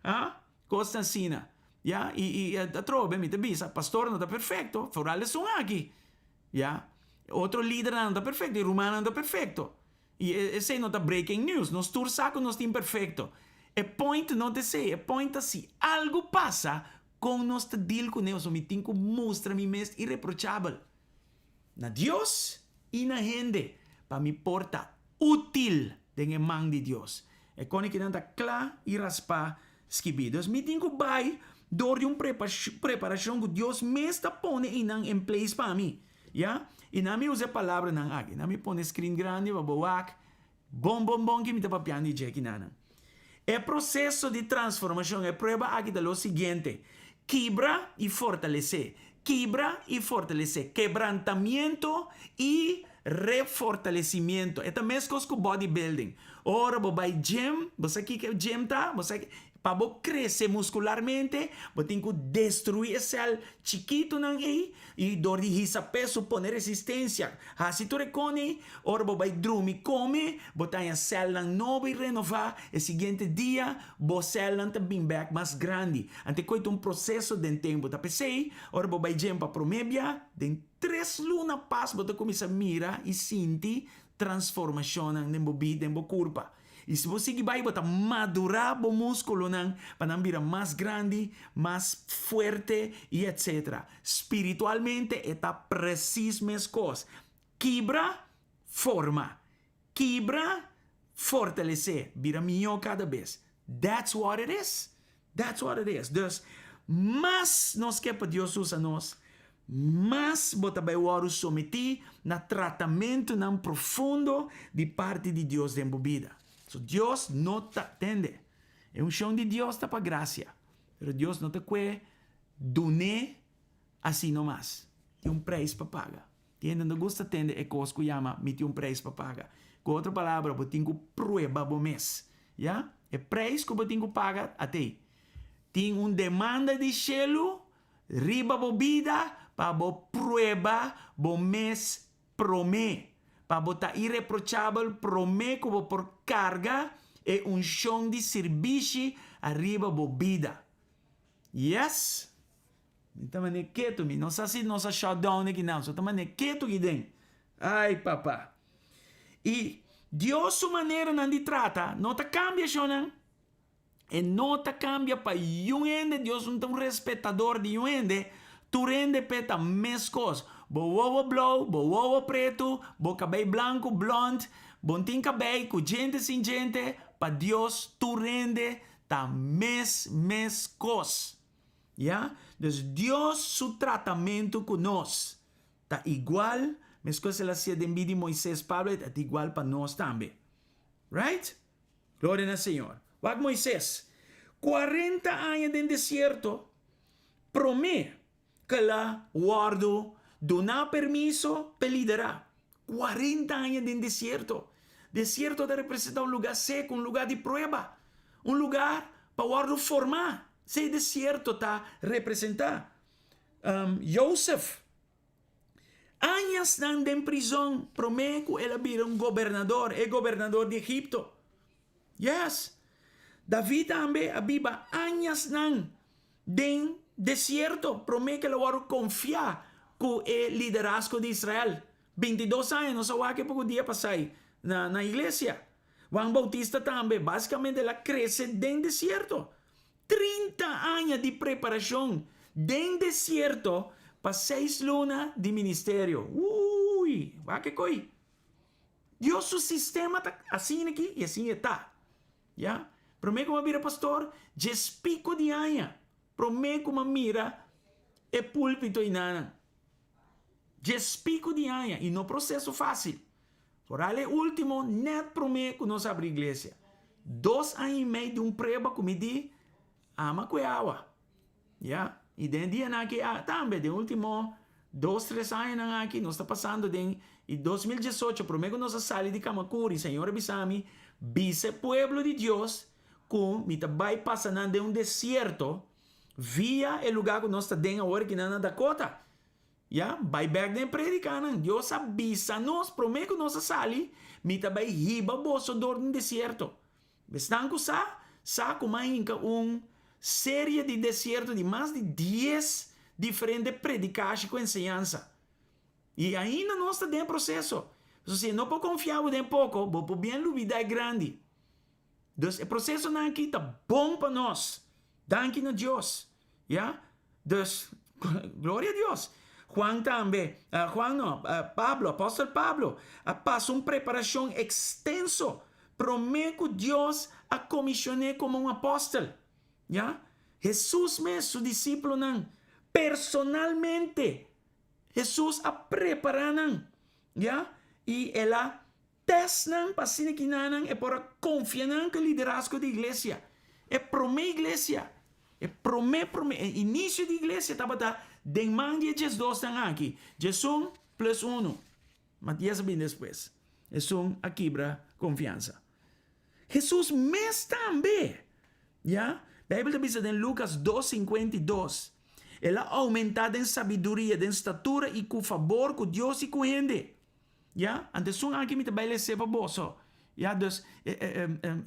Ha? Kos asina. Ya, i i atrobe mi ta bisa, pastor no ta perfekto, foral esun aki. Ya. Otro lidernan no ta perfekto, e rumannan no ta perfekto. I esei no ta breaking news, nos tur sa ku nos ta imperfekto. E point no ta esei, e point ta si algu pasa, kon nos ta deal kuné, pasobra mi tin ku mustra mi mes ireprochabel na Dios i na hende pa mi por ta útil den e man di Dios. E koni kinan ta kla i raspá skibí. Dus mi tin ku bai dor di un preparashon ku Dios mes ta pone einan en place pa mi. Ya, i nan mi usa e palabranan aki. Nan mi pone screen grandi pa bo wak bon bon bon ki mi ta papiando di dje kinanan. E proceso di transformacion, e prueba aki ta lo siguiente. Kibra i fortalesé, kibra i fortalesé, kebrantamiento i refortalecimiento. E ta meskos ku bodybuilding. Ora bo bai gym, bo sa kiko e gym ta? Bo sa pa bo krese muskularmente, bo tin ku destruí e sèl chikitunan ei i dor di hisa peso pone resistensia, hasi tur e kon ei, ora bo bai drumi kome, bo ta haña sèlnan nobo i renová, e siguiente dia bo sèlnan ta bin bèk mas grandi. Ante koe ta un proseso den tempu. Ta p'esei, ora bo bai gym pa promé bia, den tres luna pas bo ta kuminsá mira i sinti transformashonnan den bo bida, den bo kurpa. I si bo sigui bai, bo ta madurá bo múskulonan pa nan bira mas grandi, mas fuerte i etsetera. Spiritualmente e ta presis meskos. Kibra, forma. Kibra, fortalesé. Bira mihó kada bes. That's what it is. That's what it is. Dus, mas nos ke pa Dios usa nos, mas bo ta bai wòrdu sometí na tratamentunan profundo di parti di Dios den bo bida. So, Dios no ta, tende, e unshon di Dios ta pa grasia, pero Dios no ta kue dun'é asina nomas. Tin un preis pa paga. Tin hende no gusta tende e kos ku yama mi tin un preis pa paga. Ku otro palabra, bo tin ku prueba bo mes. Ya? E preis ku bo tin ku paga atei. Tin un demanda di shelu riba bo bida pa bo prueba bo mes promé. Pa bo ta ireprochabel promé ku bo por karga e unshon di sirbishi ariba bo bida. Yes! Mi ta manera ketu, mi no sa si nos a shut down aki nan, so ta manera ketu aki den. Ai papa. I Dios su maneranan di trata no ta kambia shonnan. E no ta kambia pa yun hende, Dios no ta un respetador di yun hende, tur hende p'e ta meskos. Bo wowo blou, bo wowo pretu, bo kabei blanku, blond, bo no tin kabei, ku djente sin djente, pa Dios tur hende ta mes meskos. Ya, dus Dios su tratamentu ku nos ta igual, meskos el a hasié den bida di Moises, Pablo, e ta igual pa nos tambe. Right? Gloria na Señor. Wak Moises, kuarenta aña den desierto promé ku el a wòrdu duná permiso p'e liderá. 40 aña den desierto. Desierto ta representá un lugá seku, un lugá di prueba, un lugá pa wòrdu formá. Esei desierto ta representá. Josef, añasnan den prizòn promé ku el a bira un gobernador, e gobernador di Egipto. Yes. David tambe a biba añasnan den desierto promé ku el a wòrdu konfiá ku e liderazgo di Israel. 22 aña, nos a wak e poko dia pasá na na iglesia. Juan Bautista tambe, básikamente el a krese den desierto. 30 aña di preparashon den desierto pa seis luna di ministerio. Ui, wak e koi. Dios su sistema ta asina aki i asina e ta. Ya. Promé ku mi a bira pastor, djes piko di aña promé ku mi a mira e púlpito einanan. Djes piko di aña i no proseso fásil. Foral e último nèt promé ku nos abri iglesia. Dos aña i mei di un prueba ku mi di ama ku e awa. Ya, i den e dianan aki tambe, den ultimo dos, tres añanan aki, nos ta pasando den i 2018, prome ku nos a sali di Kamakuri, Señor a bisa mi, Bisa e pueblo di Dios ku mi ta bai pasa nan den un desierto via e lugá ku nos ta den awor aki nan na Dakota. Ya, bai bek den e predikanan. Dios a bisa nos prome ku nos a sali, Mi ta bai hiba boso dor den desierto. Esnan ku sa, sa ku m'a hinka un serie di desierto di mas di dies diferente predikashi ku enseñansa. I ainda nos ta den e proseso. Pasobra si e no por konfia bo den poko, bo por bien lubida e grandi. Dus e prosesonan aki ta bon pa nos. Danki na Dios. Ya? Dus, gloria a Dios. Juan tambe, Juan no, Pablo, apòstel Pablo, a pasa un preparashon ekstenso promé ku Dios a komishon'é komo un apòstel. Ya? Hesus mes, su disipelnan, personalmente, Hesus a prepará nan. Ya? I el a tèst nan pa asina ki nan e por a konfia nan ku e liderazgo di iglesia, e promé iglesia. E promé promé, e inisio di iglesia tabata den man di e diesdosnan aki, diesun plus unu. Matias a bini despues. Esun a kibra konfiansa. Hesus mes tambe! Ya, Beibel ta bisa den Lukas dos 52, El a oumentá den sabiduria, den statura i ku fabor ku Dios i ku hende. Ya, anto esun aki mi ta bai les'é pa boso. Ya, dus,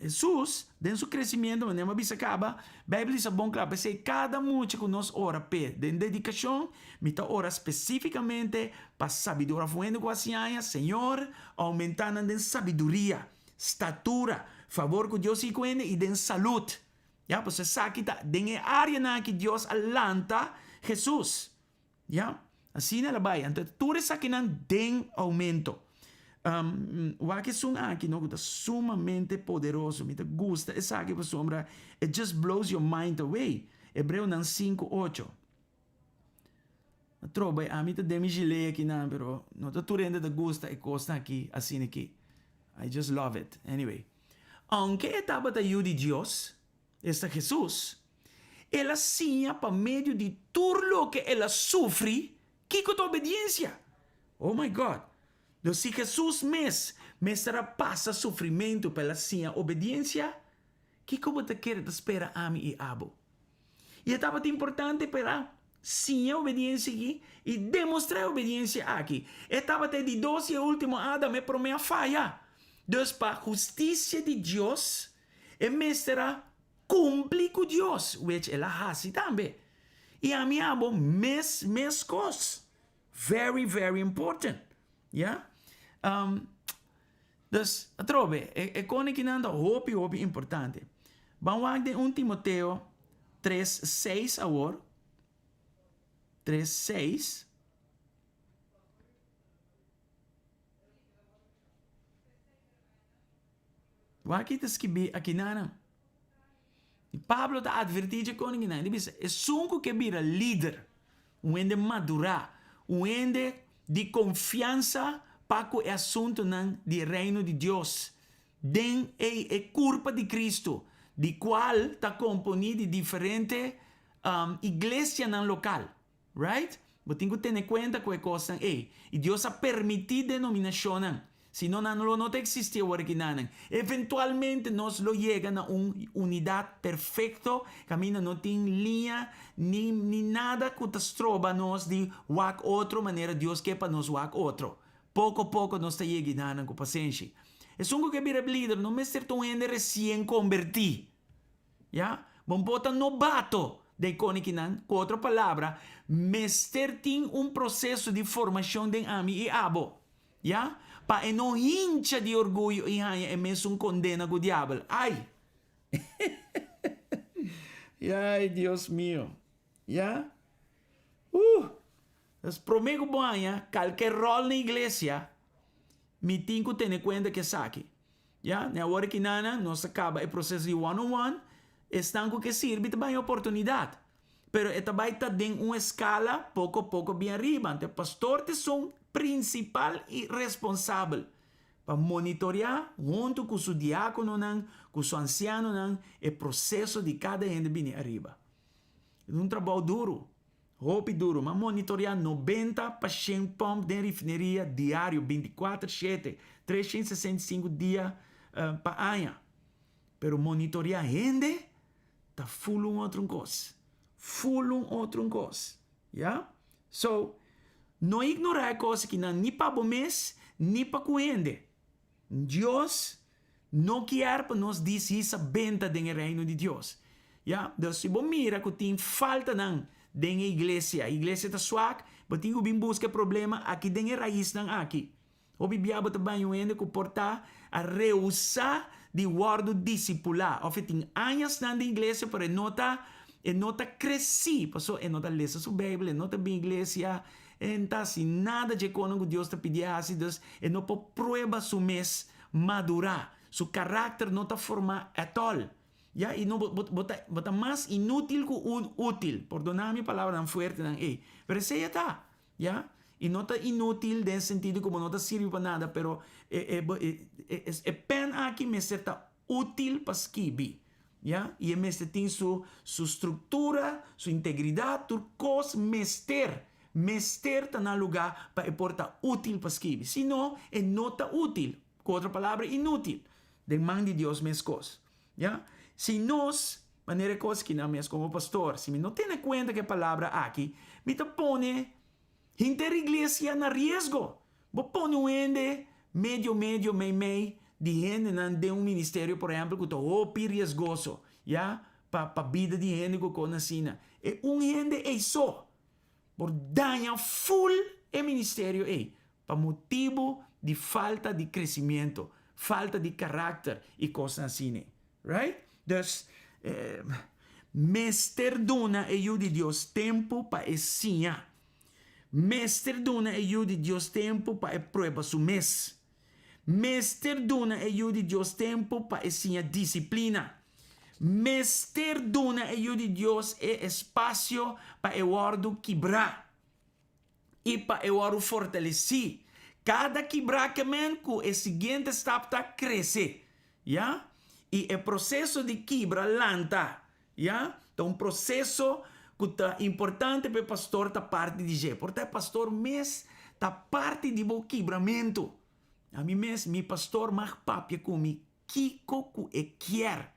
Hesus, den su kresimiento, manera mi a bisa kaba, Beibel bisa bon kla, p'esei kada mucha ku nos ora p'e den dedikashon, mi ta ora spesífikamente pa sabiduria. Òf un hende ku a hasi aña, Señor, oumentá nan den sabiduria, statura, fabor ku Dios i ku hende i den salud. Ya, pasobra esaki ta den e áreanan aki Dios a lanta Hesus. Ya, asina el a bai. Anto tur esakinan den oumento. Wak esun aki no ku ta sumamente poderoso. Mi ta gusta esaki pasobra it just blows your mind away. Hebreonan 5:8. Atrobe ami ta den mi gilet akinan pero no ta tur hende ta gusta e kosnan aki asina aki. I just love it. Anyway, aunke e tabata yu di Dios, esta Hesus, el a siña pa medio di tur loke el a sufri kiko ta obediensia. Oh my God! Dus si Hesus mes mester a pasa sufrimentu pa el a siña obediensia, kiko bo ta kere ta spera ami i abo? I e tabata importante pa el a siña obediensia aki i demostrá e obediensia aki. E tabata e di dos i e último Adam, e promé a faya. Dus pa hustisia di Dios, e mester a kumpli ku Dios, which el a hasi tambe. I ami abo mes meskos. Very, very important. Ya? Um, dus, atrobe, e, e konekinan ta hopi, hopi importante. Ban wak den 1 Timoteo 3, 6 awor. 3, 6. Wak ki ta skibí akinanan. I Pablo ta advertí dje koninginan, e ta bisa, Esun ku ke bira lider, un hende madurá, un hende di konfiansa pa ku e asuntunan di e Reino di Dios, den e e kurpa di Kristu, di kual ta komponí di diferente iglesianan lokal. Right? Bo tin ku tene kuenta ku e kosnan ei. I Dios a permití denominashonnan, sino nan lo no ta eksistí awor aki nanan. Eventualmente nos lo yega na un unidat perfekto kaminda no tin liña ni ni nada ku ta stroba nos di wak otro manera Dios ke pa nos wak otro. Poko poko nos ta yega nanan ku pasenshi. Esun ku ke bira lider no mester ta un hende resien kombertí. Ya, bo por ta nobato den konikinan, ku otro palabra, mester tin un proseso di formashon den ami i abo, ya, pa e no hincha di orguyo i haña e mesun kondena ku diabel. Ai! Ai, Dios mio! Ya? Uh! Dus promé ku bo haña kalke ròl na iglesia, mi tin ku tene kuenta ku esaki. Ya, den awor aki nana nos a kaba e proseso di one on one, esnan ku ke sirbi ta bai e oportunidat. Pero e ta bai ta den un eskala poko poko bien ariba. Anto e pastor ta esun prinsipal i responsabel pa monitoreá huntu ku su diákononan, ku su ansianonan e proseso di kada hende bini ariba. E ta un trabou duru. Hopi duru, m'a monitorea 90 pa shen pòmp den rifineria diario, bintikuater shete, 365 dia pa aña. Pero monitorea hende ta ful un otro kos. Ful un otro kos. Ya? So, no ignorá e kos akinan ni pa bo mes ni pa ku hende. Dios no kier pa nos dishisa benta den e Reino di Dios. Ya, dus si bo mira ku tin faltanan den e iglesia, e iglesia ta swak, bo tin ku bin buska e problema aki den e raisnan aki. Hopi bia bo ta baña un hende ku por ta a rehusá di wòrdu disipulá òf e tin añasnan den iglesia pero e no ta e no ta kresí pasobra e no ta lesa su Beibel, e no ta bin iglesia, E n ta hasi nada dje konan ku Dios ta pidié hasi, dus e no por prueba su mes madurá. Su karakter no ta formá at all. Ya, i no, bo, bo, bo ta, bo ta mas inútil ku un útil. Pordoná mi palabranan fuertenan ei, pero esei e ta. Ya, i no ta inútil den sentido ku bo no ta sirbi pa nada, pero e, e, e, e, e pèn aki mester ta útil pa skibi. Ya, i e mester tin su su struktura, su integridat, tur kos mester, mester ta na lugá pa e por ta útil pa skibi. Si no, e no ta útil, ku otro palabra, inútil. Den man di Dios meskos. Ya, si nos, manera e kos ki nan mes komo pastor, si mi no tene kuenta ku e palabra aki, mi ta pone Henter iglesia na riesgo. Bo pone un hende medio medio mei mei di hendenan den un ministerio por ehempel ku ta hopi riesgoso ya pa pa bida di hende ku kon asina. E un hende ei so por daña ful e ministerio ei pa motibu di falta di crecimiento, falta di karakter i kosnan asina. Right? Dus mester duna e yu di Dios tempu pa e siña. Mester duna e yu di Dios tempu pa e prueba su mes. Mester duna e yu di Dios tempu pa e siña disiplina. Mester duna e yu di Dios e espasio pa e wòrdu kibrá. I pa e wòrdu fortalesí. Kada kibrá ke men ku e siguiente stap ta krese. Ya? I e proseso di kibra lanta, ya, ta un proseso ku ta importante pa e pastor ta parti di dje. Por ta e pastor mes ta parti di bo kibramentu. Ami mes, mi pastor mag papia ku mi kiko ku e kier.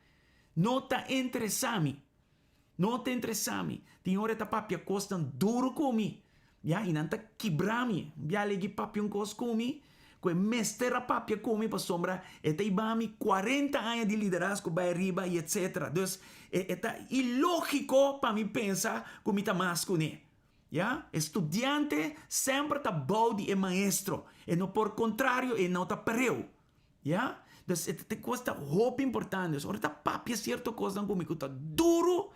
No ta interesá mi. No ta interesá mi. Tin ora e ta papia kosnan duru ku mi, ya, i nan ta kibra mi. Un bia legi papia un kos ku mi, ku e mester a papia ku mi pasobra e ta hiba mi kuarenta aña di liderazgo bai ariba i etsetera. Dus, e e ta ilógiko pa mi pensa ku mi ta mas kuné. Ya, e studiante semper ta bou di e maestro. E no por kontrario, e no ta pareu. Ya? Dus e ta kos ta hopi importante. Dus ora ta papia sierto kosnan ku mi ku ta duru,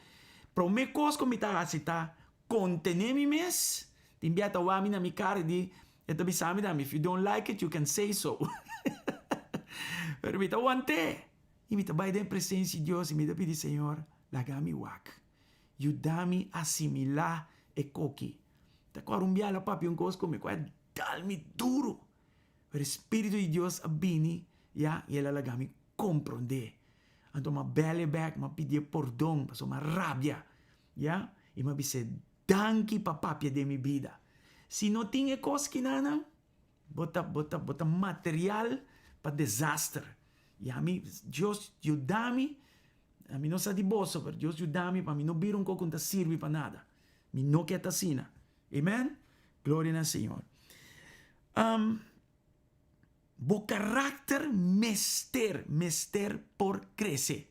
promé kos ku mi ta hasi ta kontené mi mes. Tin bia ta wak mi na mi kara i di, e ta bisa mi tambe, if you don't like it, you can say so. Pero mi ta want'é. I mi ta bai den presensia di Dios i mi ta pidi, Señor, laga mi wak. Yuda mi asimilá e koki. Ta kòrda un bia lo papia un kos ku mi ku a dal mi duru. Pero e Spiritu di Dios a bini, ya, i el a laga mi komprondé. Anto m'a bèl e bèk, m'a pidié pordon pasobra m'a rabia, ya, i m'a bis'é danki pa papia den mi bida. Si no tin e kos kinanan, bo ta, bo ta, bo ta material pa desaster. I ami, Dios yuda mi, ami no sa di boso, pero Dios yuda mi pa mi no bira un kos ku no ta sirbi pa nada. Mi no ke ta asina. Amen? Gloria na Señor. Um, bo karakter mester, mester por krese.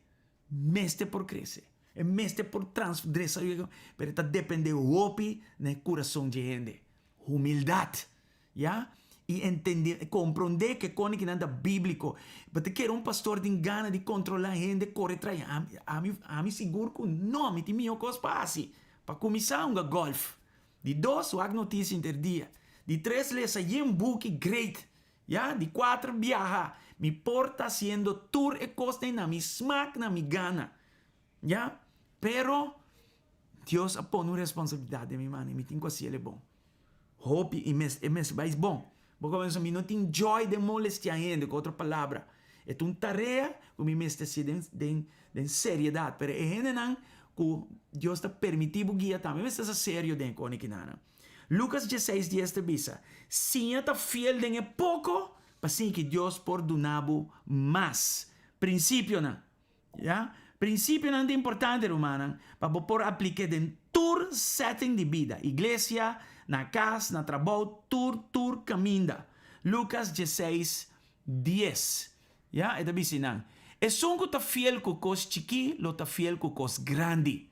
Mester por krese. E mester por trans, dresa, pero e ta depende hopi na e kurason dje hende. Humildat, ya? I entende, komprondé ke koni kinan ta bíbliko. Bo ta kere un pastor tin gana di kontrolá hende, kore tras? Ami, ami, ami sigur ku no. Mi tin mihó kos pa hasi. Pa kuminsá hunga gòlf. Di dos, wak notisia inter dia. Di tres, lesa yen buki great. Ya. Di kuater, biaha. Mi por ta hasiendo tur e kosnan na mi smak, na mi gana. Ya. Pero, Dios a pone un responsabilidat den mi man i mi tin ku hasiel e bon. Hopi i mes e mes bai bon. Bo ka pensa mi no tin joy den molestia hende, ku otro palabra e ta un tarea ku mi mester hasi den den den seriedat, pero e hendenan ku Dios ta permití bo guia tambe mester sa serio den e koni kinanan. Lukas dieseis dies ta bisa, Siña ta fiel den e poko, pa siña ki Dios por duna bo mas. Prinsipionan. Ya, prinsipionan ta importante rumannan pa bo por aplik'é den tur setting di bida, iglesia, na kas, na trabou, tur tur kaminda. Lukas dieseis, dies. Ya, e ta bisa nan, Esun ku ta fiel ku kos chikí lo ta fiel ku kos grandi.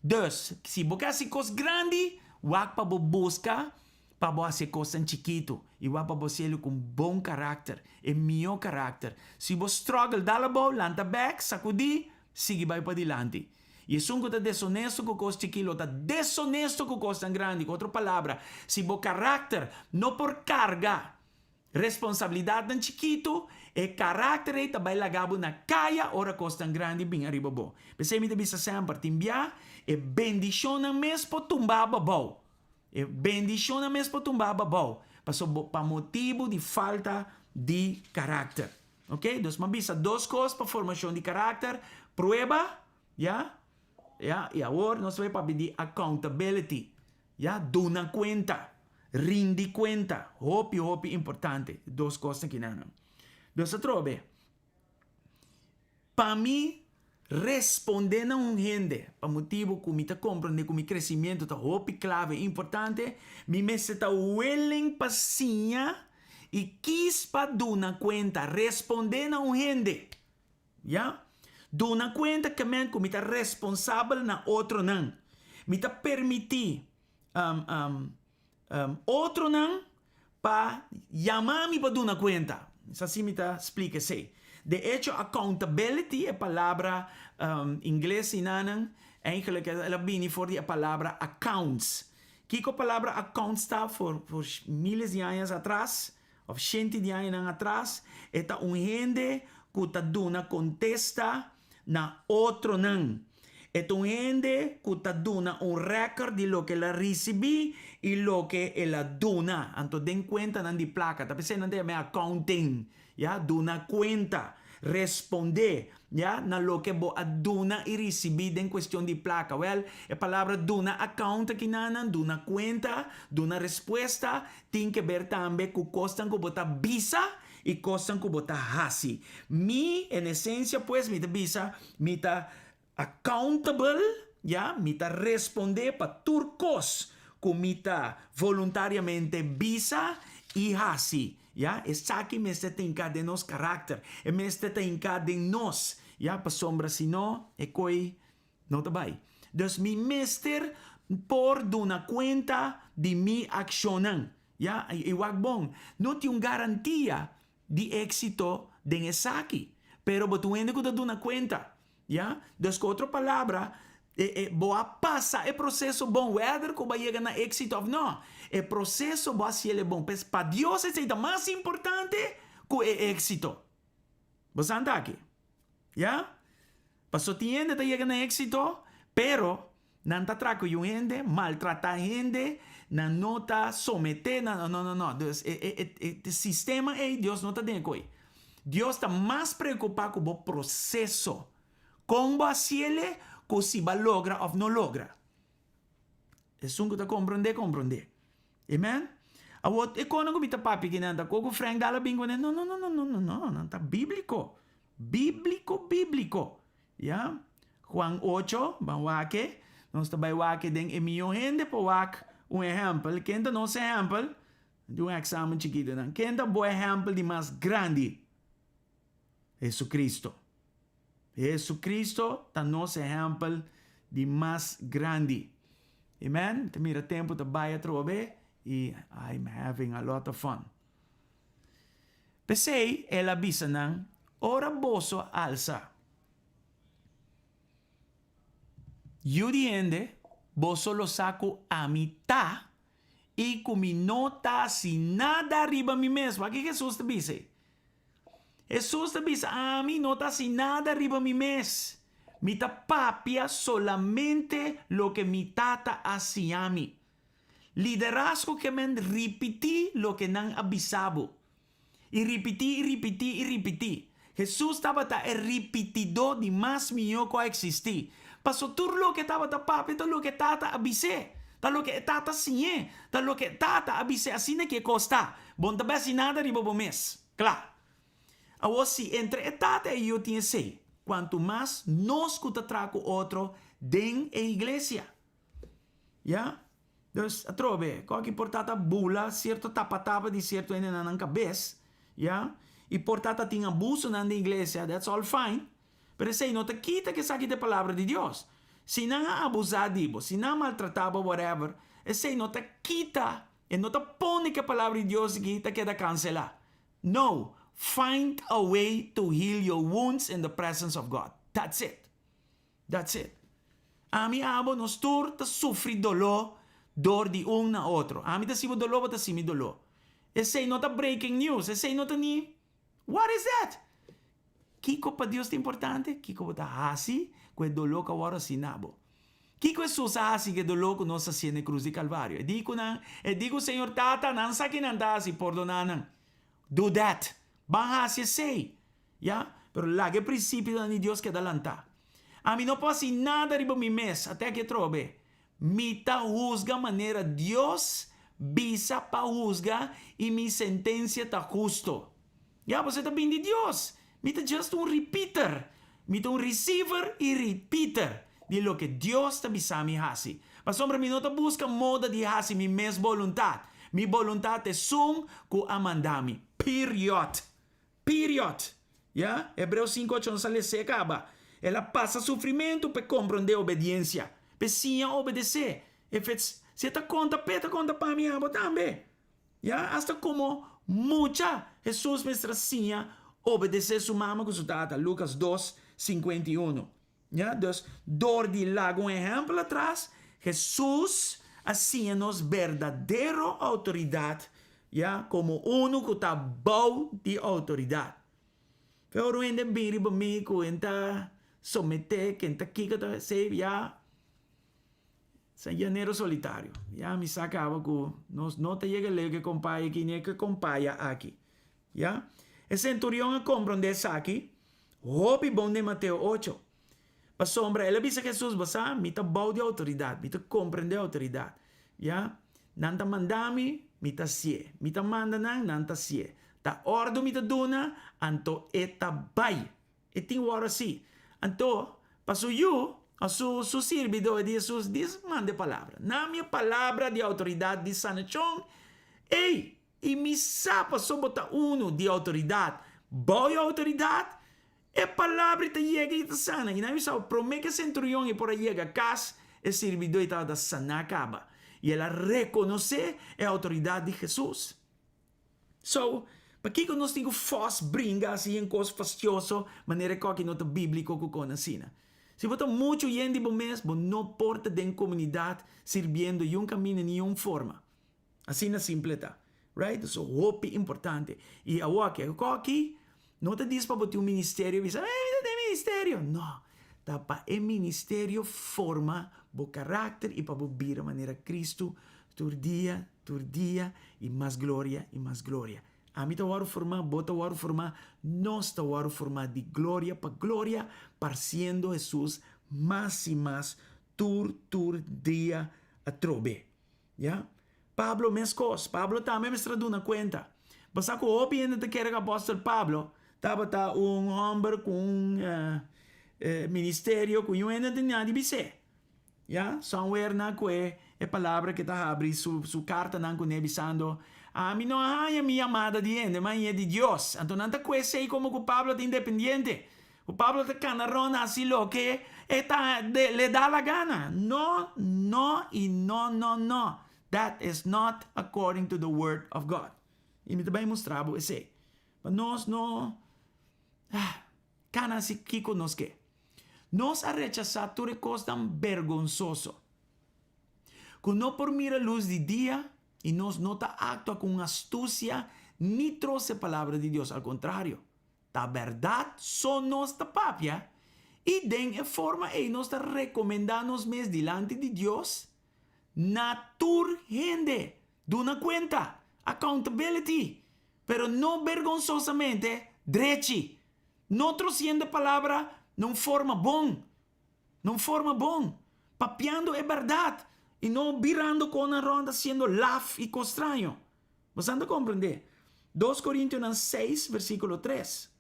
Dus, si bo ke hasi kos grandi, wak pa bo buska pa bo hasi e kosnan chikitu i wak pa bo hasiel ku un bon karakter, e mihó karakter. Si bo struggle, dal abou, lanta bèk, sakudí, sigui bai padilanti. I esun ku ta desonesto ku kos chikí lo ta desonesto ku kosnan grandi. Ku otro palabra, si bo karakter no por karga Responsabilidatnan chikitu, e karakter ei ta bai laga bo na kaya ora kosnan grandi bin ariba bo. P'esei mi ta bisa semper, tin bia e bendishonnan mes por tumba bo abou. E bendishonnan mes por tumba bo abou, pasobra bo pa motibu di falta di karakter. Ok, dus m'a bisa dos kos pa formashon di karakter, prueba, ya, ya, i awor nos ta bai papia di accountability, ya, duna kuenta, rindi kuenta, hopi hopi importante, dos kosnan kinanan. Dus atrobe. Pa mi respondé na un hende pa motibu ku mi ta komprondé ku mi kresimentu ta hopi klave i importante, mi mester ta willing pa siña i kis pa duna kuenta, respondé na un hende. Ya? Duna kuenta ke men ku mi ta responsabel na otronan. Mi ta permití Otronan pa yama mi pa duna kuenta. Sa si mi ta splika esei. De echo, accountability, e palabra ingles enanan, eigenlijk el a bini for di e palabra accounts. Kiko palabra accounts ta for miles di añas atras, òf shenti di añanan atras? E ta un hende ku ta duna kontesta na otronan. E ta un hende ku ta duna un rèkòrt di loke el a risibí i loke el a duna. Anto den kuentanan di plaka, ta p'esei nan ta yama e accounting, ya, duna kuenta, respondé, ya, na loke bo a duna i risibí den kuestion di plaka. Wèl, e palabra duna account aki nan, duna kuenta, duna respuesta, tin ke ber tambe ku kosnan ku bo ta bisa I kosnan ku bo ta hasi. Mi, en esensia pues, mi ta bisa, mi ta accountable, ya, mi ta respondé pa tur kos ku mi ta voluntariamente bisa i hasi, ya. Esaki mester ta hinká den nos karakter, e mester ta hinká den nos, ya, pasobra si no, e koi no ta bai. Dus mi mester por duna kuenta di mi akshonnan. Ya, i wak bon, no tin un garantia di éksito den esaki, pero bo ta un hende ku ta duna kuenta. Ya, dus ku otro palabra, e, e, bo a pasa e proseso bon, wèder ku bo a yega na éksito òf nò, e proseso bo a hasiel e bon. Pes, pa Dios esei ta mas importante ku e éksito. Bo sa anta aki? Ya? Paso tin hende ta yega na éksito, pero nan ta traha ku yu hende, maltratá hende, nan no ta someté nan, no, no, no. Dus e, e, e, e sistema ei Dios no ta den e koi. Dios ta mas preokupá ku bo proseso, kon bo hasiele, ku si bo a logra òf no logra. Esun ku ta komprondé, komprondé. Amen? Awor, e konan ku mi ta papia aki nan ta koko Frank Dal a bin kuné? No, no, no, no, no, no, no, nan ta bíbliko. Bíbliko, bíbliko. Ya? Juan ocho, ban wak e. Nos ta bai wak e den e mihó hende pa wak un ehèmpel. Ken ta nos ehèmpel? Di un èksamen chikitu nan. Ken ta bo ehèmpel di mas grandi? Jesucristo. Jesucristo ta nos ehèmpel di mas grandi. Amen. Ta mira tempu ta bai atrobe i I'm having a lot of fun. P'esei el a bisa nan, Ora boso alsa Yu di hende, boso lo sa ku ami ta i ku mi no ta hasi nada riba mi mes. Wak ki Hesus ta bisa ei? Hesus ta bisa, Ami no ta hasi nada riba mi mes. Mi ta papia solamente loke mi Tata a siña mi. Liderazgo ke men ripití loke nan a bisa bo. I ripití i ripití i ripití. Hesus tabata e ripitidó di mas mihó ku a eksistí. Paso tur loke e tabata papia ta loke e Tata a bis'é, ta loke e Tata siñ'é, ta loke e Tata a bis'é asina ki e kos ta. Bo no ta bai hasi nada riba bo mes. Kla. Awor si entre e Tata i e Yu tin esei, kuantu mas nos ku ta traha ku otro den e iglesia. Ya. Dus, atrobe, koki por ta ta bula sierto tapa-tapa di sierto hende na nan kabes, ya, i por ta ta tin abusonan den iglesia, that's all fine, pero esei no ta kita ku esaki ta e palabra di Dios. Si nan a abusá di bo, si nan a maltratá bo, whatever, esei no ta kita, e no ta pone ku e palabra di Dios aki ta keda kanselá. No, find a way to heal your wounds in the presence of God. That's it. That's it. Ami, abo, nos tur ta sufri doló dor di un na otro. Ami ta si bo doló, bo ta si mi doló. Esei no ta breaking news, esei no ta ni What is that? Kiko pa Dios ta importante? Kiko bo ta hasi ku e doló ku a wòrdu hasi na bo? Kiko Hesus a hasi ku e doló ku nos a hasié na e krus di Kalvario? E di ku nan, e di ku Señor Tata, nan sa ki nan ta hasi, pordoná nan. Do that. Ban hasi esei. Ya? Pero laga e prinsipionan di Dios keda lantá. Ami no por hasi nada riba mi mes, ate aki atrobe. Mi ta husga manera Dios bisa pa husga i mi sentensia ta husto. Ya, pasobra e ta bin di Dios. Mi ta just un repeater. Mi ta un receiver i repeater di loke Dios ta bisa mi hasi. Pasobra mi no ta buska moda di hasi mi mes boluntat. Mi boluntat ta esun ku a manda mi. Period. Period. Ya, Hebreo sinku ocho nos a les'é kaba. El a pasa sufrimentu p'e komprondé obediensia, p'e siña obedesé. If it's, si e ta konta p'e, ta konta pa mi abo tambe. Ya, asta komo mucha Hesus mester a siña obedesé su mama ku su tata, Lukas dos, 51. Ya, dus dor di laga un ehèmpel atras, Hesus a siña nos berdadero outoridat, ya, komo unu ku ta bou di outoridat. Fe ora un hende bin riba mi ku e ta someté, ken ta kiko ta hesei, ya, San llanero solitario. Ya mi sa caba cu nos no ta yega leu cu e compaya aki ni cu e compaya aki. Ya. E centurion a comprende esaki hopi bon den Mateo ocho. Pasobra el a bisa Jesus, Bo sa, mi ta bou di autoridad, mi ta comprende autoridad. Ya. Nan ta manda mi, mi ta hacié. Mi ta manda nan, nan ta hacié. Ta ordo mi ta duna, anto e ta bay. E tin wòrdu así. Anto, pa su yu, òf su, su sirbidó, e di Hesus, dis manda e palabra. Na mi e palabra di outoridat di sanashon, ei, i mi sa pasobra bo ta unu di outoridat, bou e outoridat, e palabra ei ta yega i ta sana. I nan bisa, promé ku e senturion ei por a yega kas, e sirbidó ei tabata saná kaba. I el a rekonosé e outoridat di Hesus. So, pakiko nos tin ku fòs bringa hasi yen kos fastioso manera e kòki no ta bíbliko ku kon asina? Si bo ta muchu yen di bo mes, bo no por ta den komunidat sirbiendo yun kaminda ni yun forma. Asina simple ta. Right? So, hopi importante. I awoki, e kòki no ta dis pa bo tin un ministerio i bisa, eh, mi ta den ministerio. No. Ta pa e ministerio forma bo karakter i pa bo bira manera Kristu tur dia Tur dia i mas gloria i mas gloria. Ami ta wòrdu formá, bo ta wòrdu formá, nos ta wòrdu formá di gloria pa gloria, parsiendo Hesus mas i mas tur tur dia atrobe. Ya. Pablo meskos. Pablo tambe mester a duna kuenta. Bo sa ku hopi hende ta kere ku apòstel Pablo tabata un hòmber ku un ministerio ku niun hende no tin nada di bis'é. Ya, somewhere nan ku e e palabra ke ta habri su su kartanan kuné bisando, Ami no a haña mi yamada di hende, ma hañ'é di Dios. Anto nan ta ku esei komo ku Pablo ta independiente, ku Pablo ta kana rònt hasi loke e ta le da la gana. No, no i no, no, no. That is not according to the word of God. I mi ta bai mustra bo esei. Pa nos no kana hasi kiko nos ke. Nos a rechasá tur e kosnan bergonsoso ku no por mira lus di dia i nos no ta aktua ku un astusia ni trose palabra di Dios. Al kontrario, ta bèrdat so nos ta papia i den e forma ei nos ta rekomendá nos mes dilanti di Dios na tur hende. Duna kuenta, accountability, pero no bergonsosamente, drechi. No trosiendo e palabra na un forma bon, na un forma bon, papiando e bèrdat i no birando konan rònt hasiendo laf i kos straño. Boso ta komprendé? Dos Korintionan seis versíkulo tres.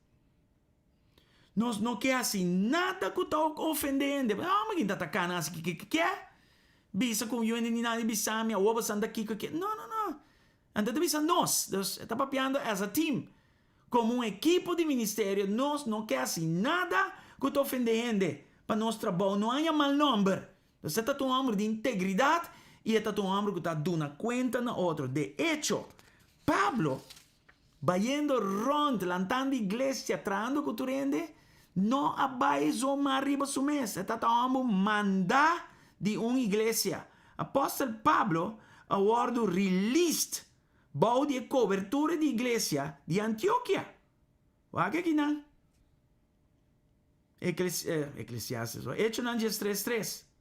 Nos no ke hasi nada ku ta ofendé hende. Amo kin ta ataká nan hasi kiko ke ke? Bisa ku yu hende ni nada di bisa mi, awor boso ta kiko ke? No, no, no. Nan ta bisa nos. Dus e ta papiando as a team. Komo un ekipo di ministerio nos no ke hasi nada ku ta ofendé hende pa nos trabou no haña mal nòmber. Nos ta ta un hòmber di integridat i e ta ta un hòmber ku ta duna kuenta na otro. De echo, Pablo, bayendo rònt, lantando iglesia, trahando ku tur hende, no a bai zomaar riba su mes. E ta ta un hòmber mandá di un iglesia. Apòstel Pablo a wòrdu released Bou di e kobertura di iglesia di Antiokia. Wak aki nan. Eklesiastes, Echonan diestres tres.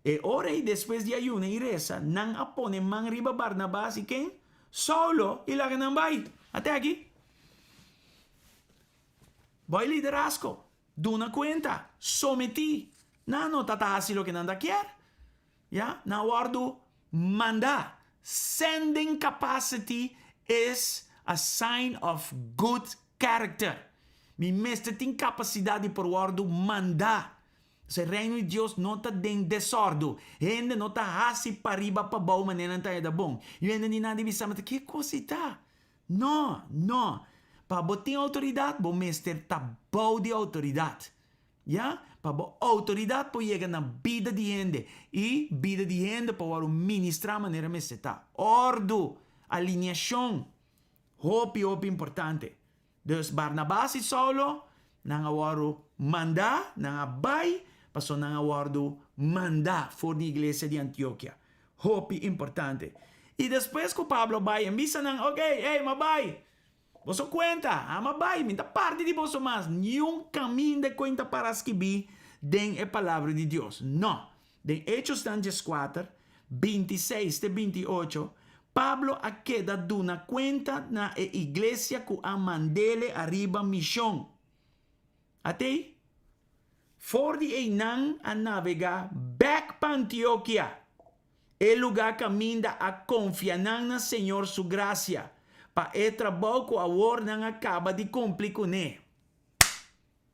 E ora ei despues di ayuna i resa, nan a pone man riba Barnabas i ken? Saulo, i laga nan bai. Ate aki. Bo e liderazgo. Duna kuenta. Sometí. Nan no ta ta hasi loke nan ta kier. Ya, nan a wòrdu mandá. Sending capacity is a sign of good character. Mi mester tin kapasidat di por wòrdu mandá. Pasobra e Reino di Dios no ta den desòrdu. Hende no ta hasi pariba pabou manera nan ta heda bon. Yu hende di nan di bisa, Ma ta ke kos ei ta? No, no. Pa bo tin outoridat, bo mester ta bou di outoridat. Ya, pa bo outoridat por yega na bida di hende i bida di hende por wòrdu ministrá manera mester ta. Òrdu, aliniashon, hopi, hopi importante. Dus Barnabas i Saulo, nan a wòrdu mandá, nan a bai, pasobra nan a wòrdu mandá for di iglesia di Antiokia. Hopi importante. I despues ku Pablo a bai, e bisa nan, Oke, ey, m'a bai. Boso kuenta, ama bai, mi ta parti di boso mas. Niun kaminda e kuenta para skibí den e Palabra di Dios. No. Den Hechosnan dieskuater, 26 te 28, Pablo a keda duna kuenta na e iglesia ku a mand'ele ariba mishon. Atei, for di einan a navegá bèk pa Antiokia. E lugá kaminda a konfia nan na Señor su grasia pa e trabou ku awor nan a kaba di kumpli kuné.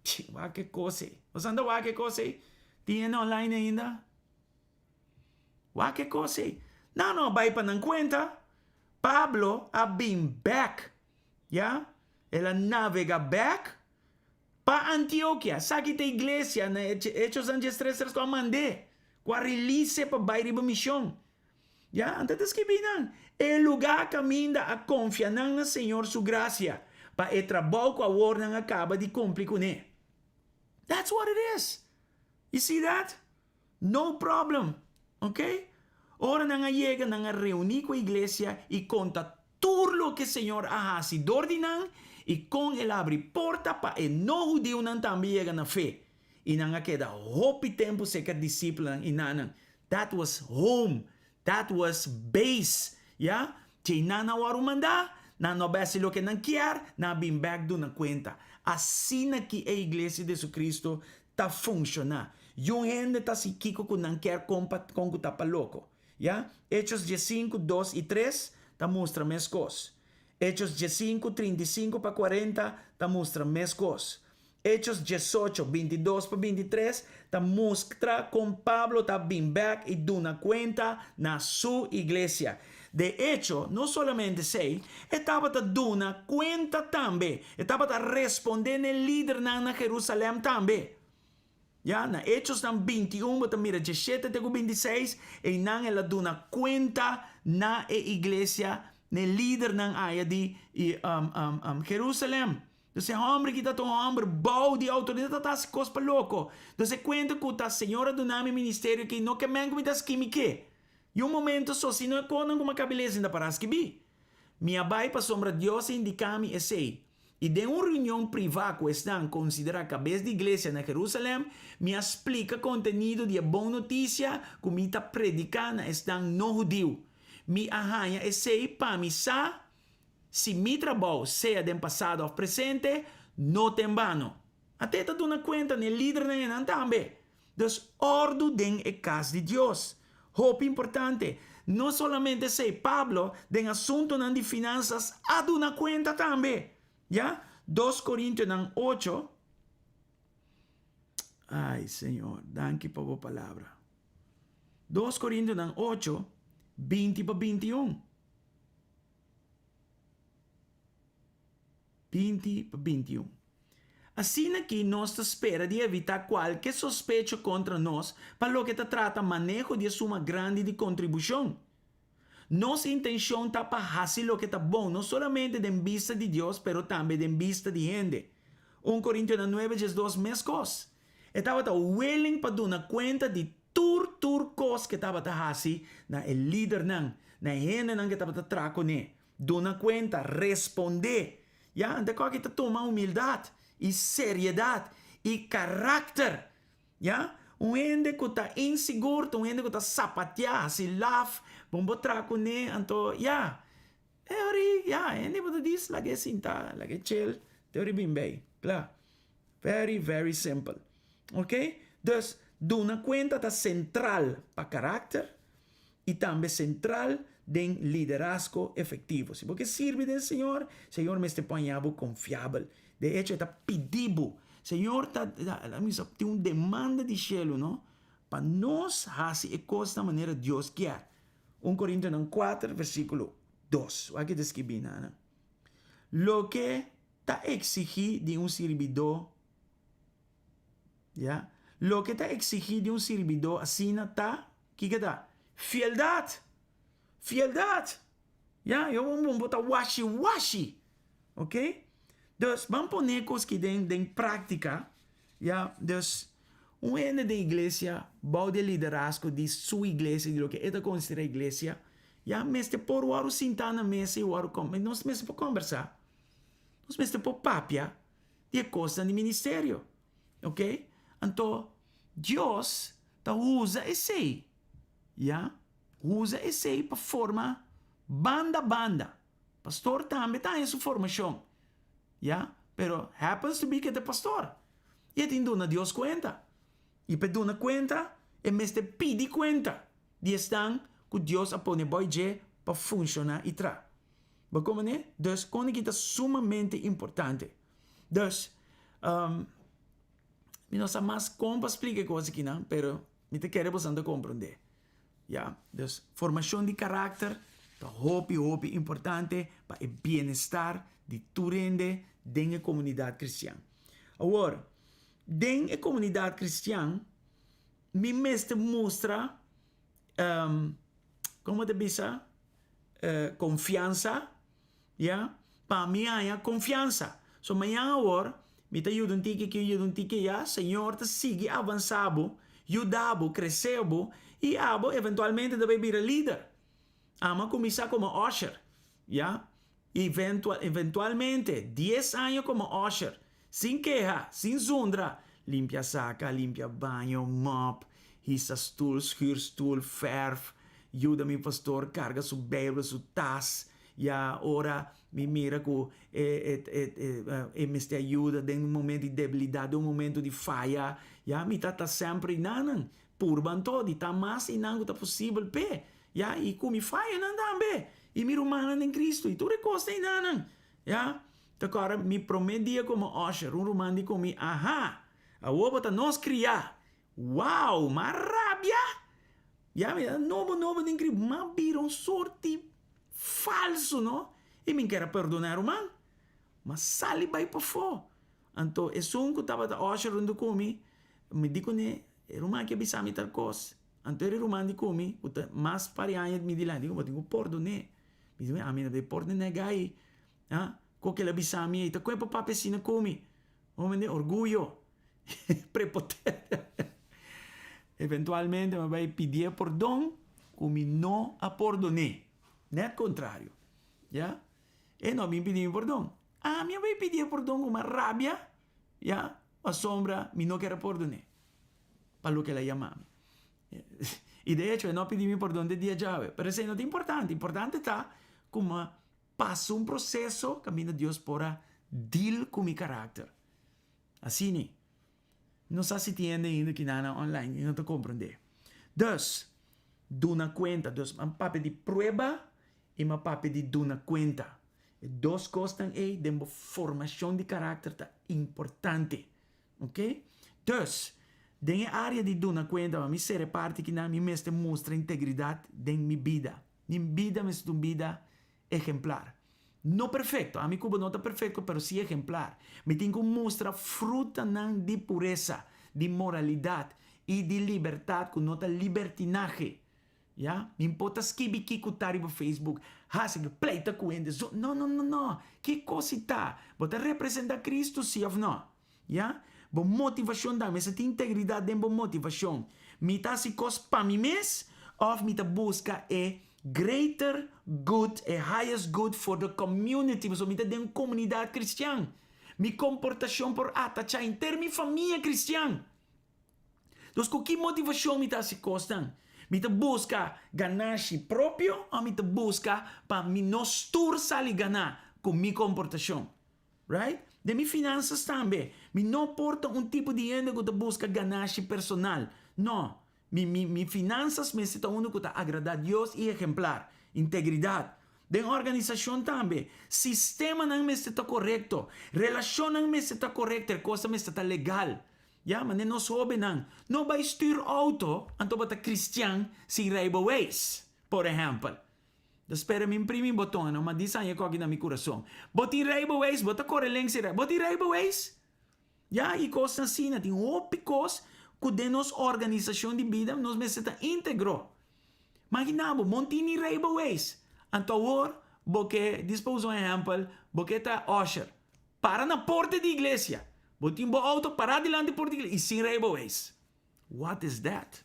Chi, wak e kos ei. Boso anda wak e kos ei? Tin hende online ainda? Wak e kos ei. Nan no a bai pa nan kuenta. Pablo a bin bèk, ya. El a navega bèk Pa Antiokia, esaki ta iglesia na Hechosnan 13 tres ku a mand'é, ku a release pa bai riba mishon. Ya, anto ta skibí nan, E lugá kaminda a konfia nan na Señor su grasia, pa e trabou ku awor nan a kaba di kumpli kuné. That's what it is. You see that? No problem. Ok? Ora nan a yega, nan a reuní ku e iglesia i konta tur loke Señor a hasi dor di nan i kon el a abri porta pa e no-hudiunan tambe yega na fe. I nan a keda hopi tempu serka disipelnan i nannan. That was home. That was base. Ya? Djei nan a wòrdu mandá, nan no a bai hasi loke nan kier, nan a bin bèk duna kuenta. Asina ki e Iglesia di Jesucristo ta funshoná. Yun hende ta hasi kiko ku nan kier kon pa kon ku ta pa loko. Ya? Hechos diesinku, dos i tres ta mustra meskos. Hechos diesinku, 35 pa 40 ta mustra meskos. Hechos diesocho, 22 pa 23 ta mustra kon Pablo ta bin bèk i duna kuenta na su iglesia. De echo, no solamente esei, e tabata duna kuenta tambe, e tabata respondé n'e lidernan na Jerusalèm tambe. Ya, na Hechosnan 21 bo ta mira 17 te ku 26, einan el a duna kuenta na e iglesia, n'e lidernan aya di Jerusalèm. Dus e hòmber ki ta ta un hòmber bou di outoridat ta ta hasi kos pa loko. Dus e kuenta ku ta Señor a duna mi ministerio aki no ke men ku mi ta ski mi ke. I un momento so si no e konan ku mi a kabi lesa inda para skibí. Mi a bai pasobra Dios a indiká mi esei. I den un reunion privá ku esnan konsiderá kabes di iglesia na Jerusalèm, mi a splika kontenido di e bon notisia ku mi ta prediká na esnan no hudiu. Mi a haña esei pa mi sa si mi trabou, sea den pasado òf presente, no ta en bano. Ate ta duna kuenta na e lidernan einan tambe. Dus òrdu den e kas di Dios. Hopi importante. No solamente esei, Pablo den asuntunan di finansas a duna kuenta tambe. Ya? Dos Korintionan ocho. Ai, Señor, danki pa bo palabra. Dos Korintionan ocho, 20 pa 21. 20 pa 21. Asina ki nos ta spera di evitá kualke sospecho kontra nos pa loke ta trata maneho di e suma grandi di kontribushon. Nos intenshon ta pa hasi loke ta bon no solamente den bista di Dios pero tambe den bista di hende. Un Korintionan nuebe 12 Meskos, e tabata willing pa duna kuenta di tur tur kos ku e tabata hasi na e lidernan, na e hendenan ku e tabata traha kuné. Duna kuenta, respondé. Ya, ante ku aki ta tuma humildat i seriedat i karakter. Ya, un hende ku ta insigur ta un hende ku ta sapatiá, hasi laf, bon bo traha kuné, anto ya, e ora ya, hende bo ta dis lag'é sinta, lag'é chel, te ora e bin bei. Kla. Very, very simple. Ok? Dus, duna kuenta ta sentral pa karakter i tambe sentral den liderazgo efektivo. Si bo ke sirbi den Señor, Señor mester pon bo konfiabel. De echo, e ta pidi bo. Señor ta, tin un demanda di shelu, no? Pa nos hasi e kos na manera Dios ke. 1 Korintionan 4, versíkulo 2. Aki ta skirbí, Nana. Loke ta eksigí di un sirbidó, ya? Loke ta eksigí di un sirbidó asina ta, kiko ta? Fieldat. Fieldat. Ya, yo un bo ta washi washi. Ok? Dus, ban pone kos aki den práktika. Ya, dus, un hende di iglesia, bou di liderazgo di su iglesia, di loke e ta konsiderá iglesia, ya, mester por wòrdu sintá na mesa i wòrdu kom, nos mester por kombersá. Nos mester por papia di e kosnan di ministerio. Ok? Anto, Dios ta usa esei, ya, usa esei pa forma banda banda. Pastor tambe ta den su formashon. Ya, pero happens to be ku e ta pastor. I e tin duna Dios kuenta. I pa duna kuenta, e mester pidi kuenta di esnan ku Dios a pone bou dje pa funshoná i tra. Bo komprondé? Dus, kon aki ta sumamente importante. Dus, mi no sa mas kon pa splika e kos aki nan, pero mi ta kere boso ta komprondé. Ya, dus formashon di karakter ta hopi hopi importante pa e bienestar di tur hende den e komunidat kristian. Awor, den e komunidat kristian, mi mester mustra, kon ta bisa, konfiansa, ya, pa mi haña konfiansa. So mañan awor, mi ta yuda un tiki aki, yuda un tiki ya, Señor ta sigui avansá bo, yuda bo, krese bo, i abo eventualmente ta bai bira lider. Ami a kuminsá komo usher, ya. Eventualmente, 10 aña komo usher, sin keha, sin zundra, limpia saka, limpia baño, mop, hisa stul, schuur stul, verf, yuda mi pastor karga su Bijbel, su tas, ya ora mi mira ku e mester yuda den un momento di debilidat, den un momento di faya, ya mi ta semper einan, purba anto di ta mas einan ku ta posibel p'e, ya i ku mi fayanan tambe, i mi rumannan den Kristu, i tur e kos einan, ya. Ta kòrda mi promé dia komo usher, un ruman di ku mi, aha, awor bo ta nos kriá. Wow, m'a rabia! Ya mi ta nobo nobo den Kristu, m'a bira un sorti falsu, no? I mi ker a perdoná ruman. M'a sali bai pafó. Anto esun ku tabata usher huntu ku mi, mi di kuné, e ruman aki a bisa mi tal kos. Anto e ruman di ku mi, ku ta mas par di aña mi dilanti, di ku bo tin ku pordon'é. Mi di, ami no ta pordon'é gai. Ah, ku el a bisa mi ei, ta kue pa papia asina ku mi? Homen di orguyo, prepotente. Eventualmente mi a bai pidié pordon ku mi no a pordon'é. Net kontrario. Ya? E no a bin pidi mi pordon. Ami a bai pidié pordon ku mas rabia, ya, pasobra mi no ker a pordon'é pa loke el a yama mi. I de echo e no a pidi mi pordon te dia djawe. Pero esei no ta importante. Importante ta ku mi a pasa un proseso kaminda Dios por a deal ku mi karakter. Asina. No sa si tin hende ainda ki nan online i no ta komprondé. Dus, duna kuenta. Dus, m'a papia di prueba i m'a papia di duna kuenta. E dos kosnan ei den bo formashon di karakter ta importante. Ok? Dus, den e área di duna kuenta, pa mi ser e parti kinan mi mester mustra integridat den mi bida. Mi bida mester ta un bida ehemplar. No perfekto, ami ku bo no ta perfekto, pero si ehemplar. Mi tin ku mustra frutanan di puresa, di moralidat i di libertat ku no ta libertinahe. Ya? Mi por ta skibi kiko ta riba Facebook, hasi pleita ku hende, zo, no, no, no, no. Ki kos i ta? Bo ta representá Kristu si òf no? Ya? Bo motivashon ta, mester tin integridat den bo motivashon. Mi ta hasi kos pa mi mes òf mi ta buska e greater good, e highest good for the community, pasobra mi ta den un komunidat kristian. Mi komportashon por atachá henter mi famia kristian. Dus ku ki motivashon mi ta hasi kosnan? Mi ta buska ganashi propio òf mi ta buska pa mi nos tur sali ganá ku mi komportashon? Right? Den mi finansas tambe. Mi no por ta un tipo di hende ku ta buska ganashi personal. No. Mi mi mi finansas mester ta unu ku ta agradá Dios i ehemplar. Integridat. Den organisashon tambe. Sistemanan mester ta korekto. Relashonnan mester ta korekto. E kosnan mester ta legal. Ya, manera nos hóbennan no bai stür outo anto bo ta kristian sin rijbewijs, por ehèmpel. Ta spera mi imprimi boton no, ma di san e koki na mi kurason. Bo tin rijbewijs, bo ta kore links i rèks. Bo tin rijbewijs? Ya, i kosnan asina. Tin hopi kos ku den nos organisashon di bida nos mester ta íntegro. Magina bo, bo no tin ni rijbewijs. Anto awor bo ke, dis pa usa un ehèmpel, bo ke ta usher. Para na porta di iglesia. Bo tin bo auto pará dilanti porta di iglesia i sin rijbewijs. What is that?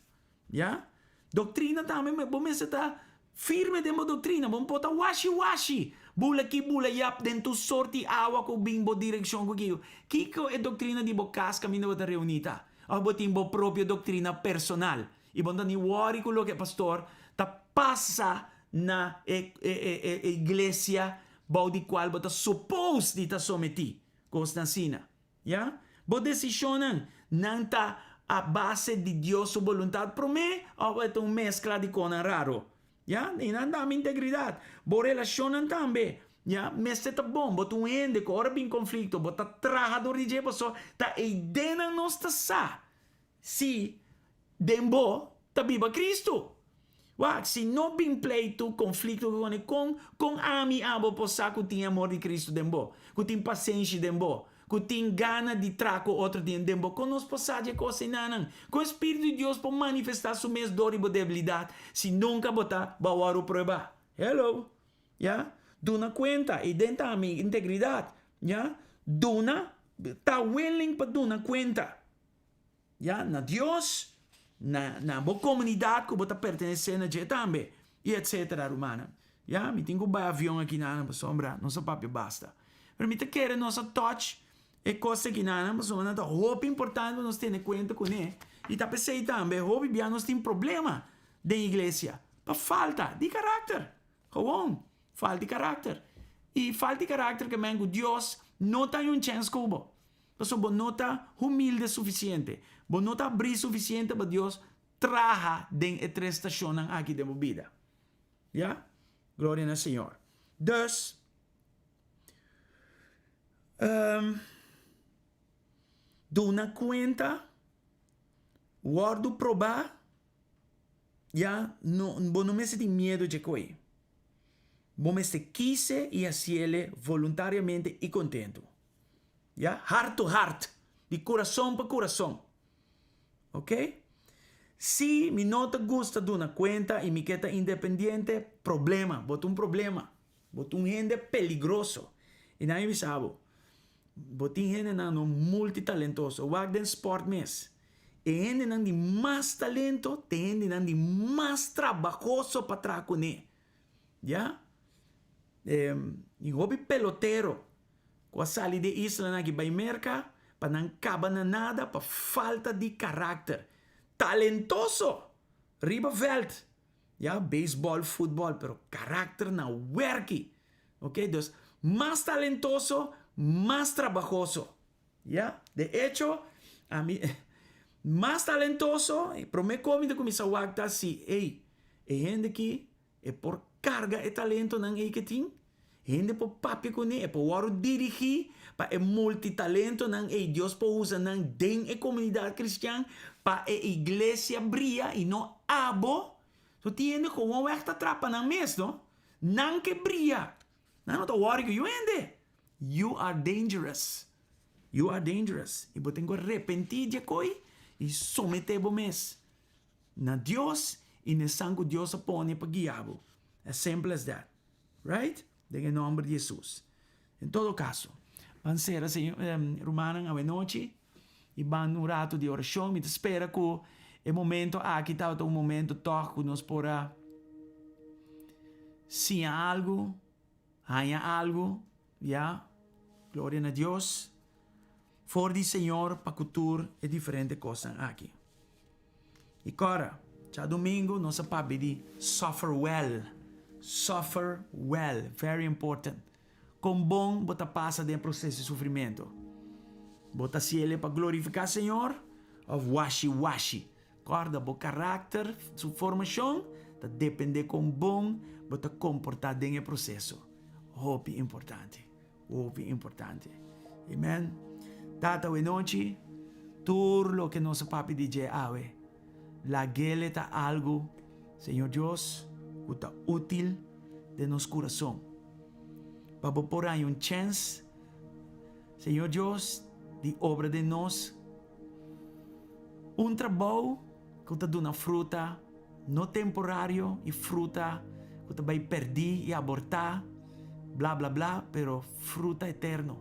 Ya? Doctrina tambe, bo mester ta firme den bo doctrina. Bo no por ta washi washi, bula aki bula yap den tur sort di awa ku bin bo direccion ku kiko. Kiko e doctrina di bo cas kaminda bo ta reuni ta? Of bo tin bo propio doctrina personal i bo no ta ni worry ku loke e pastor ta pasa na e e iglesia bou di kual bo ta supos di ta sometí kosnan asina. Ya? Bo desishonnan, nan ta a base di Dios su boluntat promé òf e ta un meskla di konan raro? Ya? I nan dami integridat. Bo relashonnan tambe, ya, mester ta bon. Bo ta un hende ku ora bin konflikto bo ta traha dor di dje pasobra ta eidennan nos ta sa Si den bo ta biba Cristo. Wak, si no bin pleitu, conflicto cu cone, con, con ami abo por sa cu tin amor di Cristo den bo, cu tin pasenshi den bo, cu tin gana di tra cu otro tin den bo? Con nos por sa dje cos enanan? Con e Spiritu di Dios por manifesta su mes dor di bo debilidad si nunca bo ta bawaru prueba? Hello! Ya? Duna cuenta, y den ta ami integridad. Ya? Duna, ta willing pa duna cuenta. Ya, na Dios, na na bo komunidat ku bo ta pertenesé na dje tambe, i etsetera, rumannan. Ya, mi tin ku bai avion akinanan pasobra nos a papia basta. Pero mi ta kere nos a touch e kos akinanan pasobra nan ta hopi importante pa nos tene kuenta kuné. I ta p'esei tambe hopi bia nos tin problema den iglesia pa falta di karakter. Gewoon, falta di karakter. I falta di karakter ke men ku Dios no ta un chèns ku bo. Pasobra bo no ta humilde sufisiente, bo no ta abrí sufisiente pa Dios traha den e tres stashonnan aki den bo bida. Ya? Gloria na Señor. Dus, duna kuenta, wòrdu probá, ya, no, bo no mester tin miedu dje koe. Bo mester kise i hasiele voluntariamente i kontentu. Ya, heart to heart, di kurason pa kurason. Ok? Si mi no ta gusta duna kuenta i mi ke ta independiente, problema, bo ta un problema. Bo ta un hende peligroso. I nan a bisa bo, bo tin hendenan no multitalentoso. Wak den sport mes. E hendenan di mas talento ta e hendenan di mas trabahoso pa traha kuné. Ya? Tin hopi pelotero ku a sali di e islanan aki bai Merka pa nan kaba na nada pa falta di karakter. Talentoso riba vèlt, ya, beisbòl, futbòl, pero karakter na wèrki. Oke, dus mas talentoso, mas trabahoso. Ya, de echo, ami mas talentoso, e promé kos mi ta kuminsá wak ta si, ey, e hende aki e por karga e talentonan ey ke tin, hende por papia kuné, e por wòrdu dirigí pa e multitalentonan ey, Dios por usa nan den e komunidat kristian pa e iglesia bria i no abo. So tin hende gewoonweg ta trapa nan mes, no? Nan ke bria, nan no ta wòri ku yu hende. You are dangerous. You are dangerous. I bo tin ku arepentí dje koi i someté bo mes na Dios i na esan ku Dios a pone pa guia bo. As simple as that. Right? Den e nòmber di Hesus. En todo kaso, ban sera señor, rumannan awenochi i ban un ratu di orashon. Mi ta spera ku e momento aki tabata un momento tòg ku nos por a siña algu. Haña algu, ya, gloria na Dios, for di Señor pa ku tur e diferente kosnan aki. I kòrda, djadumingu nos a papia di suffer well, suffer well, very important. Kon bon bo ta pasa den e proseso di sufrimentu? Bo ta hasiel pa glorifiká Señor òf washi washi? Kòrda, bo karakter, su formashon, ta dependé kon bon bo ta komportá den e proseso. Hopi importante, hopi importante. Amen. Tata, awe nochi, tur loke nos a papia di dje awe, lag'el ta algu, Señor Dios, ku ta útil den nos kurason. Pa bo por haña un chèns, Señor Dios, di obra den nos un trabou ku ta duna fruta no temporario i fruta ku ta bai pèrdí i abortá, bla bla bla, pero fruta eterno,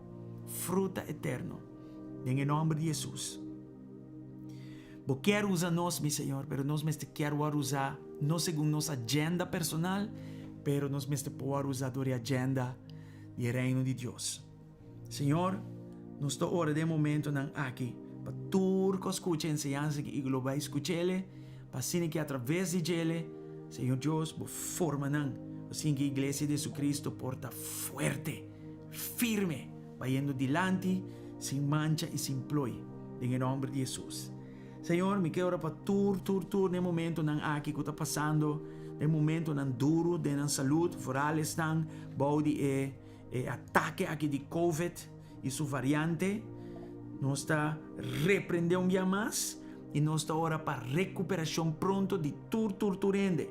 fruta eterno, den e nòmber di Hesus. Bo kier usa nos, mi Señor, pero nos mester kier wòrdu usá no segun nos agenda personal, pero nos mester por wòrdu usá dor e agenda di e Reino di Dios. Señor, nos ta ora den e momentonan aki pa tur ku a skucha e enseñansa aki i ku lo bai skuch'ele, pa asina ki atraves di djele, Señor Dios, bo forma nan, asina ki Iglesia di Jesucristo por ta fuerte, firme, bayendo dilanti sin mancha i sin ploi, den e nòmber di Jesus. Señor, mi ke ora pa tur, tur, tur den e momentonan aki ku ta pasando den momentonan duru den nan salud, vooral esnan bou di e E atake aki di Covid i su variante, nos ta reprende un bia mas i nos ta ora pa rekuperashon pronto di tur tur tur hende.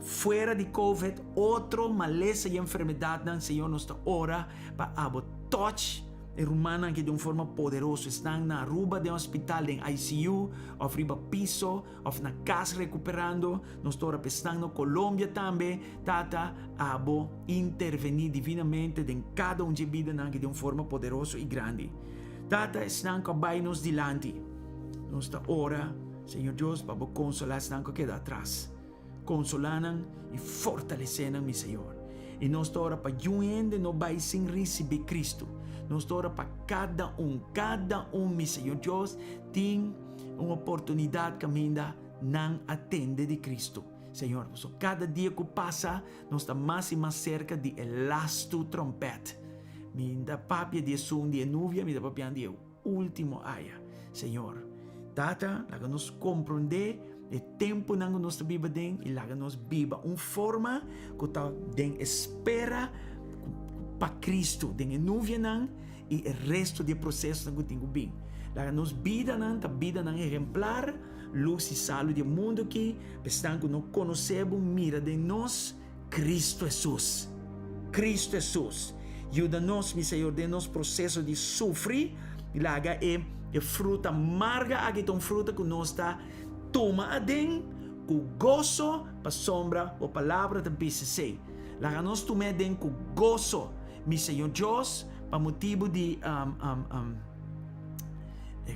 Fuera di Covid, otro malesa i enfermedatnan, Señor nos ta ora pa abo touch e rumannan aki den un forma poderoso, esnan na Aruba den hospital den ICU of riba piso, Of na kas rekuperando, nos ta ora pa esnan na Colombia tambe, Tata, abo intervení divinamente den kada un dje bidanan aki den un forma poderoso i grandi. Tata, esnan ku a bai nos dilanti, nos ta ora, Señor Dios, pa bo konsolá esnan ku a keda atras. Konsolá nan i fortalesé nan, mi Señor. I nos ta ora pa yun hende no bai sin risibí Cristo. Nos ta ora pa kada un, kada un, mi Señor Dios, tin un oportunidat kaminda nan a tende di Kristu. Señor, pasobra kada dia ku pasa nos ta mas i mas serka di e lastu trompèt. Mi ta papia di esun di e nubia, mi ta papiando di e último aya. Señor, Tata, laga nos komprondé e tempunan ku nos ta biba den i laga nos biba un forma ku ta den espera pa Kristu den e nubianan i e resto di e prosesonan ku tin ku bin. Laga nos bidanan ta bidanan ehemplar, lus i salu di e mundu aki, pa esnan ku no konosé bo mira den nos Kristu Hesus. Kristu Hesus. Yuda nos, mi Señor, den nos proseso di sufri, laga e e fruta marga aki ta un fruta ku nos ta tuma aden ku goso, pasobra bo palabra ta bisa esei. Laga nos tum'é aden ku goso. Mi Señor Dios, pa motibu di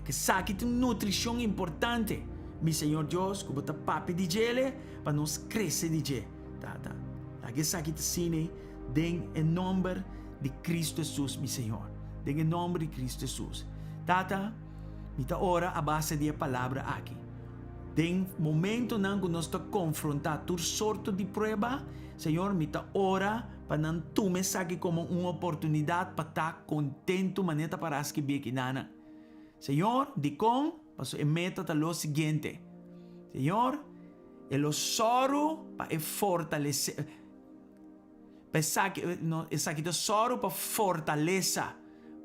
esaki ta un nutrishon importante, mi Señor Dios, ku bo ta papia di djele pa nos krese di dje. Tata, laga esaki ta asina den e nomber di Cristo Jesus, mi Señor. Den e nomber di Cristo Jesus. Tata, mi ta ora a base di e palabra aki. Den momentonan ku nos ta konfrontá tur sorto di prueba, Señor, mi ta ora Pa nan tuma esaki komo un oportunidat pa ta kontentu manera ta pará skibí aki nana. Señor, dikon? Pasobra e meta ta lo siguiente, Señor, e lo sòru pa e fortalesé, pa esaki, no, esaki ta sòru pa fortalesa,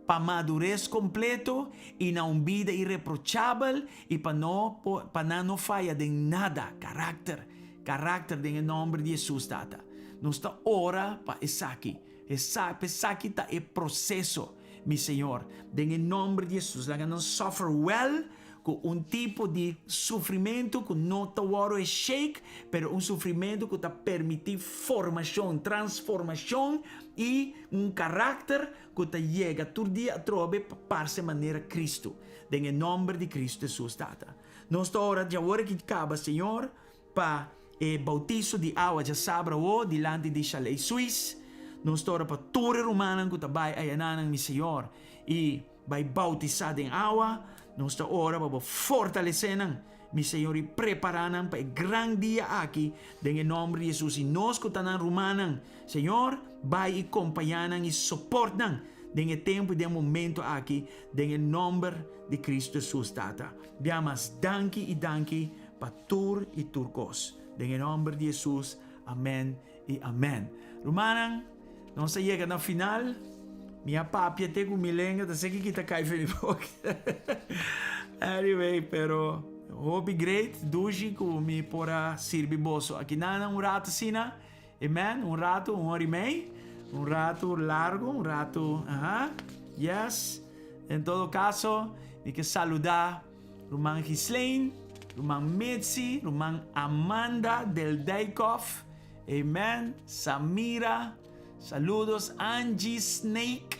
pa madures kompleto i na un bida ireprochabel i pa no por, pa nan no faya den nada, karakter. Karakter den e nòmber di Hesus, Tata. Nos ta ora pa esaki. Esa, pa esaki ta e proseso, mi Señor. Den e nòmber di Hesus, laga nan suffer well ku un tipo di sufrimentu ku no ta wòrdu e shake, pero un sufrimentu ku ta permití formashon, transformashon i un karakter ku ta yega tur dia atrobe pa parse manera Kristu. Den e nòmber di Kristu Hesus, Tata. Nos ta ora djawor aki kaba, Señor, pa e bautiso di awa djasabra awo dilanti di Chalet Suisse. Nos ta ora pa tur e rumannan ku ta bai ayananan, mi Señor, i bai bautisá den awa. Nos ta ora pa bo fortalesé nan, mi Señor, i prepará nan pa e gran dia aki den e nòmber di Hesus. I nos ku ta nan rumannan, Señor, bai i kompañá nan i soport nan. den e tempu i den e momento aki den e nòmber di Kristu Hesus, Tata. Bia mas danki i danki pa tur i tur kos. Den e nòmber di Hesus, amèn i amèn. Rumannan, nos a yega na final. Mi a papia te ku mi lenga ta seki kita kai for mi boka. Anyway, pero hopi great, dushi ku mi por a sirbi boso akinan un rato asina. Amen, un rato, un hora i mei, un rato largo, un rato, aha, yes. En todo caso, mi ke saluda ruman Ghislaine, ruman Mitzi, ruman Amanda del Dijkhoff, amen, Samira, saludos Angie Snake,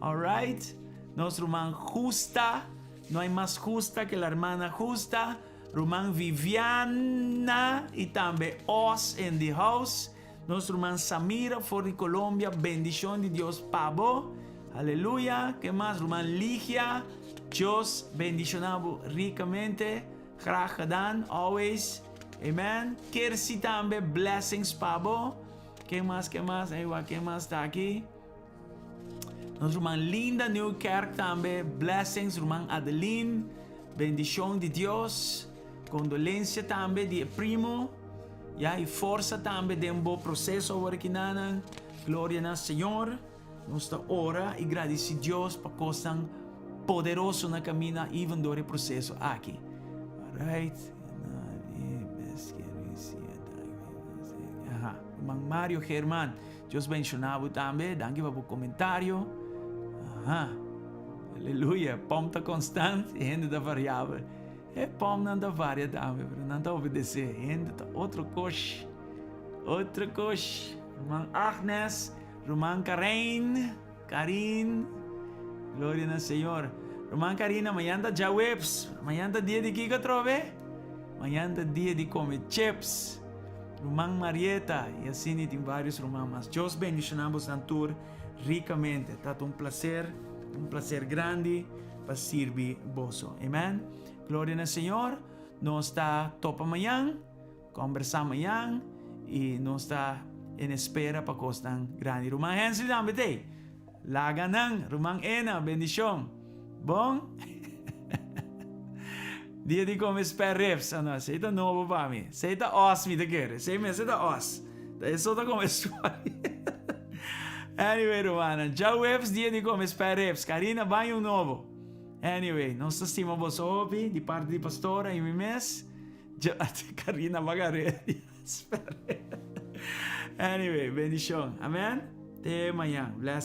alright, nos ruman Justa, no hay mas justa que la hermana Justa, Ruman Viviana y tambe Oz in the house. Nos ruman Samira for di Colombia, bendicion di Dios pa bo. Aleluya. Ke mas? Ruman Ligia, Dios bendiciona bo ricamente. Graag gedaan, always. Amen. Kersi tambe, blessings pa bo. Ken mas, ken mas? Eywa, ken mas ta aki? Nos ruman Linda Nieuwkerk tambe, blessings ruman Adeline, bendicion di Dios, condolencia tambe di e primo, ya y forsa tambe den bo proceso awor aki nanan, gloria na Señor, nos ta ora y gradici Dios pa cosnan poderoso na camina even door e proceso aki. Alright. Aha, ruman Mario German. Dios bendiciona bo tambe. Danki pa bo comentario. Aha. Aleluya. Pom ta constant y hende ta variabel. E pomnan ta varia tambe, pero nan ta obedece. Hende ta otro cos. Otro cos. Ruman Agnes, ruman Karen, Karin. Gloria na Señor. Ruman Karina, mañan ta djaweps. Mañan ta dia di kiko atrobe? Mañan ta dia di come chips. Ruman Marieta y asina tin varios ruman mas. Dios bendiciona bosnan tur ricamente. Ta un placer, un placer grandi pa sirbi boso. Amen. Gloria na Señor. Nos ta topa mañan, conversa mañan y nos ta en espera pa cosnan grandi. Ruman Hensley tambe t'ey. Laga nan, ruman Ena, bendicion. Bon? Dia di come spare ribs. Ah no, esey ta nobo pa mi. Esey ta os mi ta kere. Esey mester ta os. Ta eso ta come spare. Anyway, rumannan, djaweps dia di come spare ribs. Karina, baña un nobo. Anyway, nos ta stima boso hopi di parti di pastora y mi mes. Karina baga ready. Spare. Anyway, bendicion. Amen. Te mañan. Bless.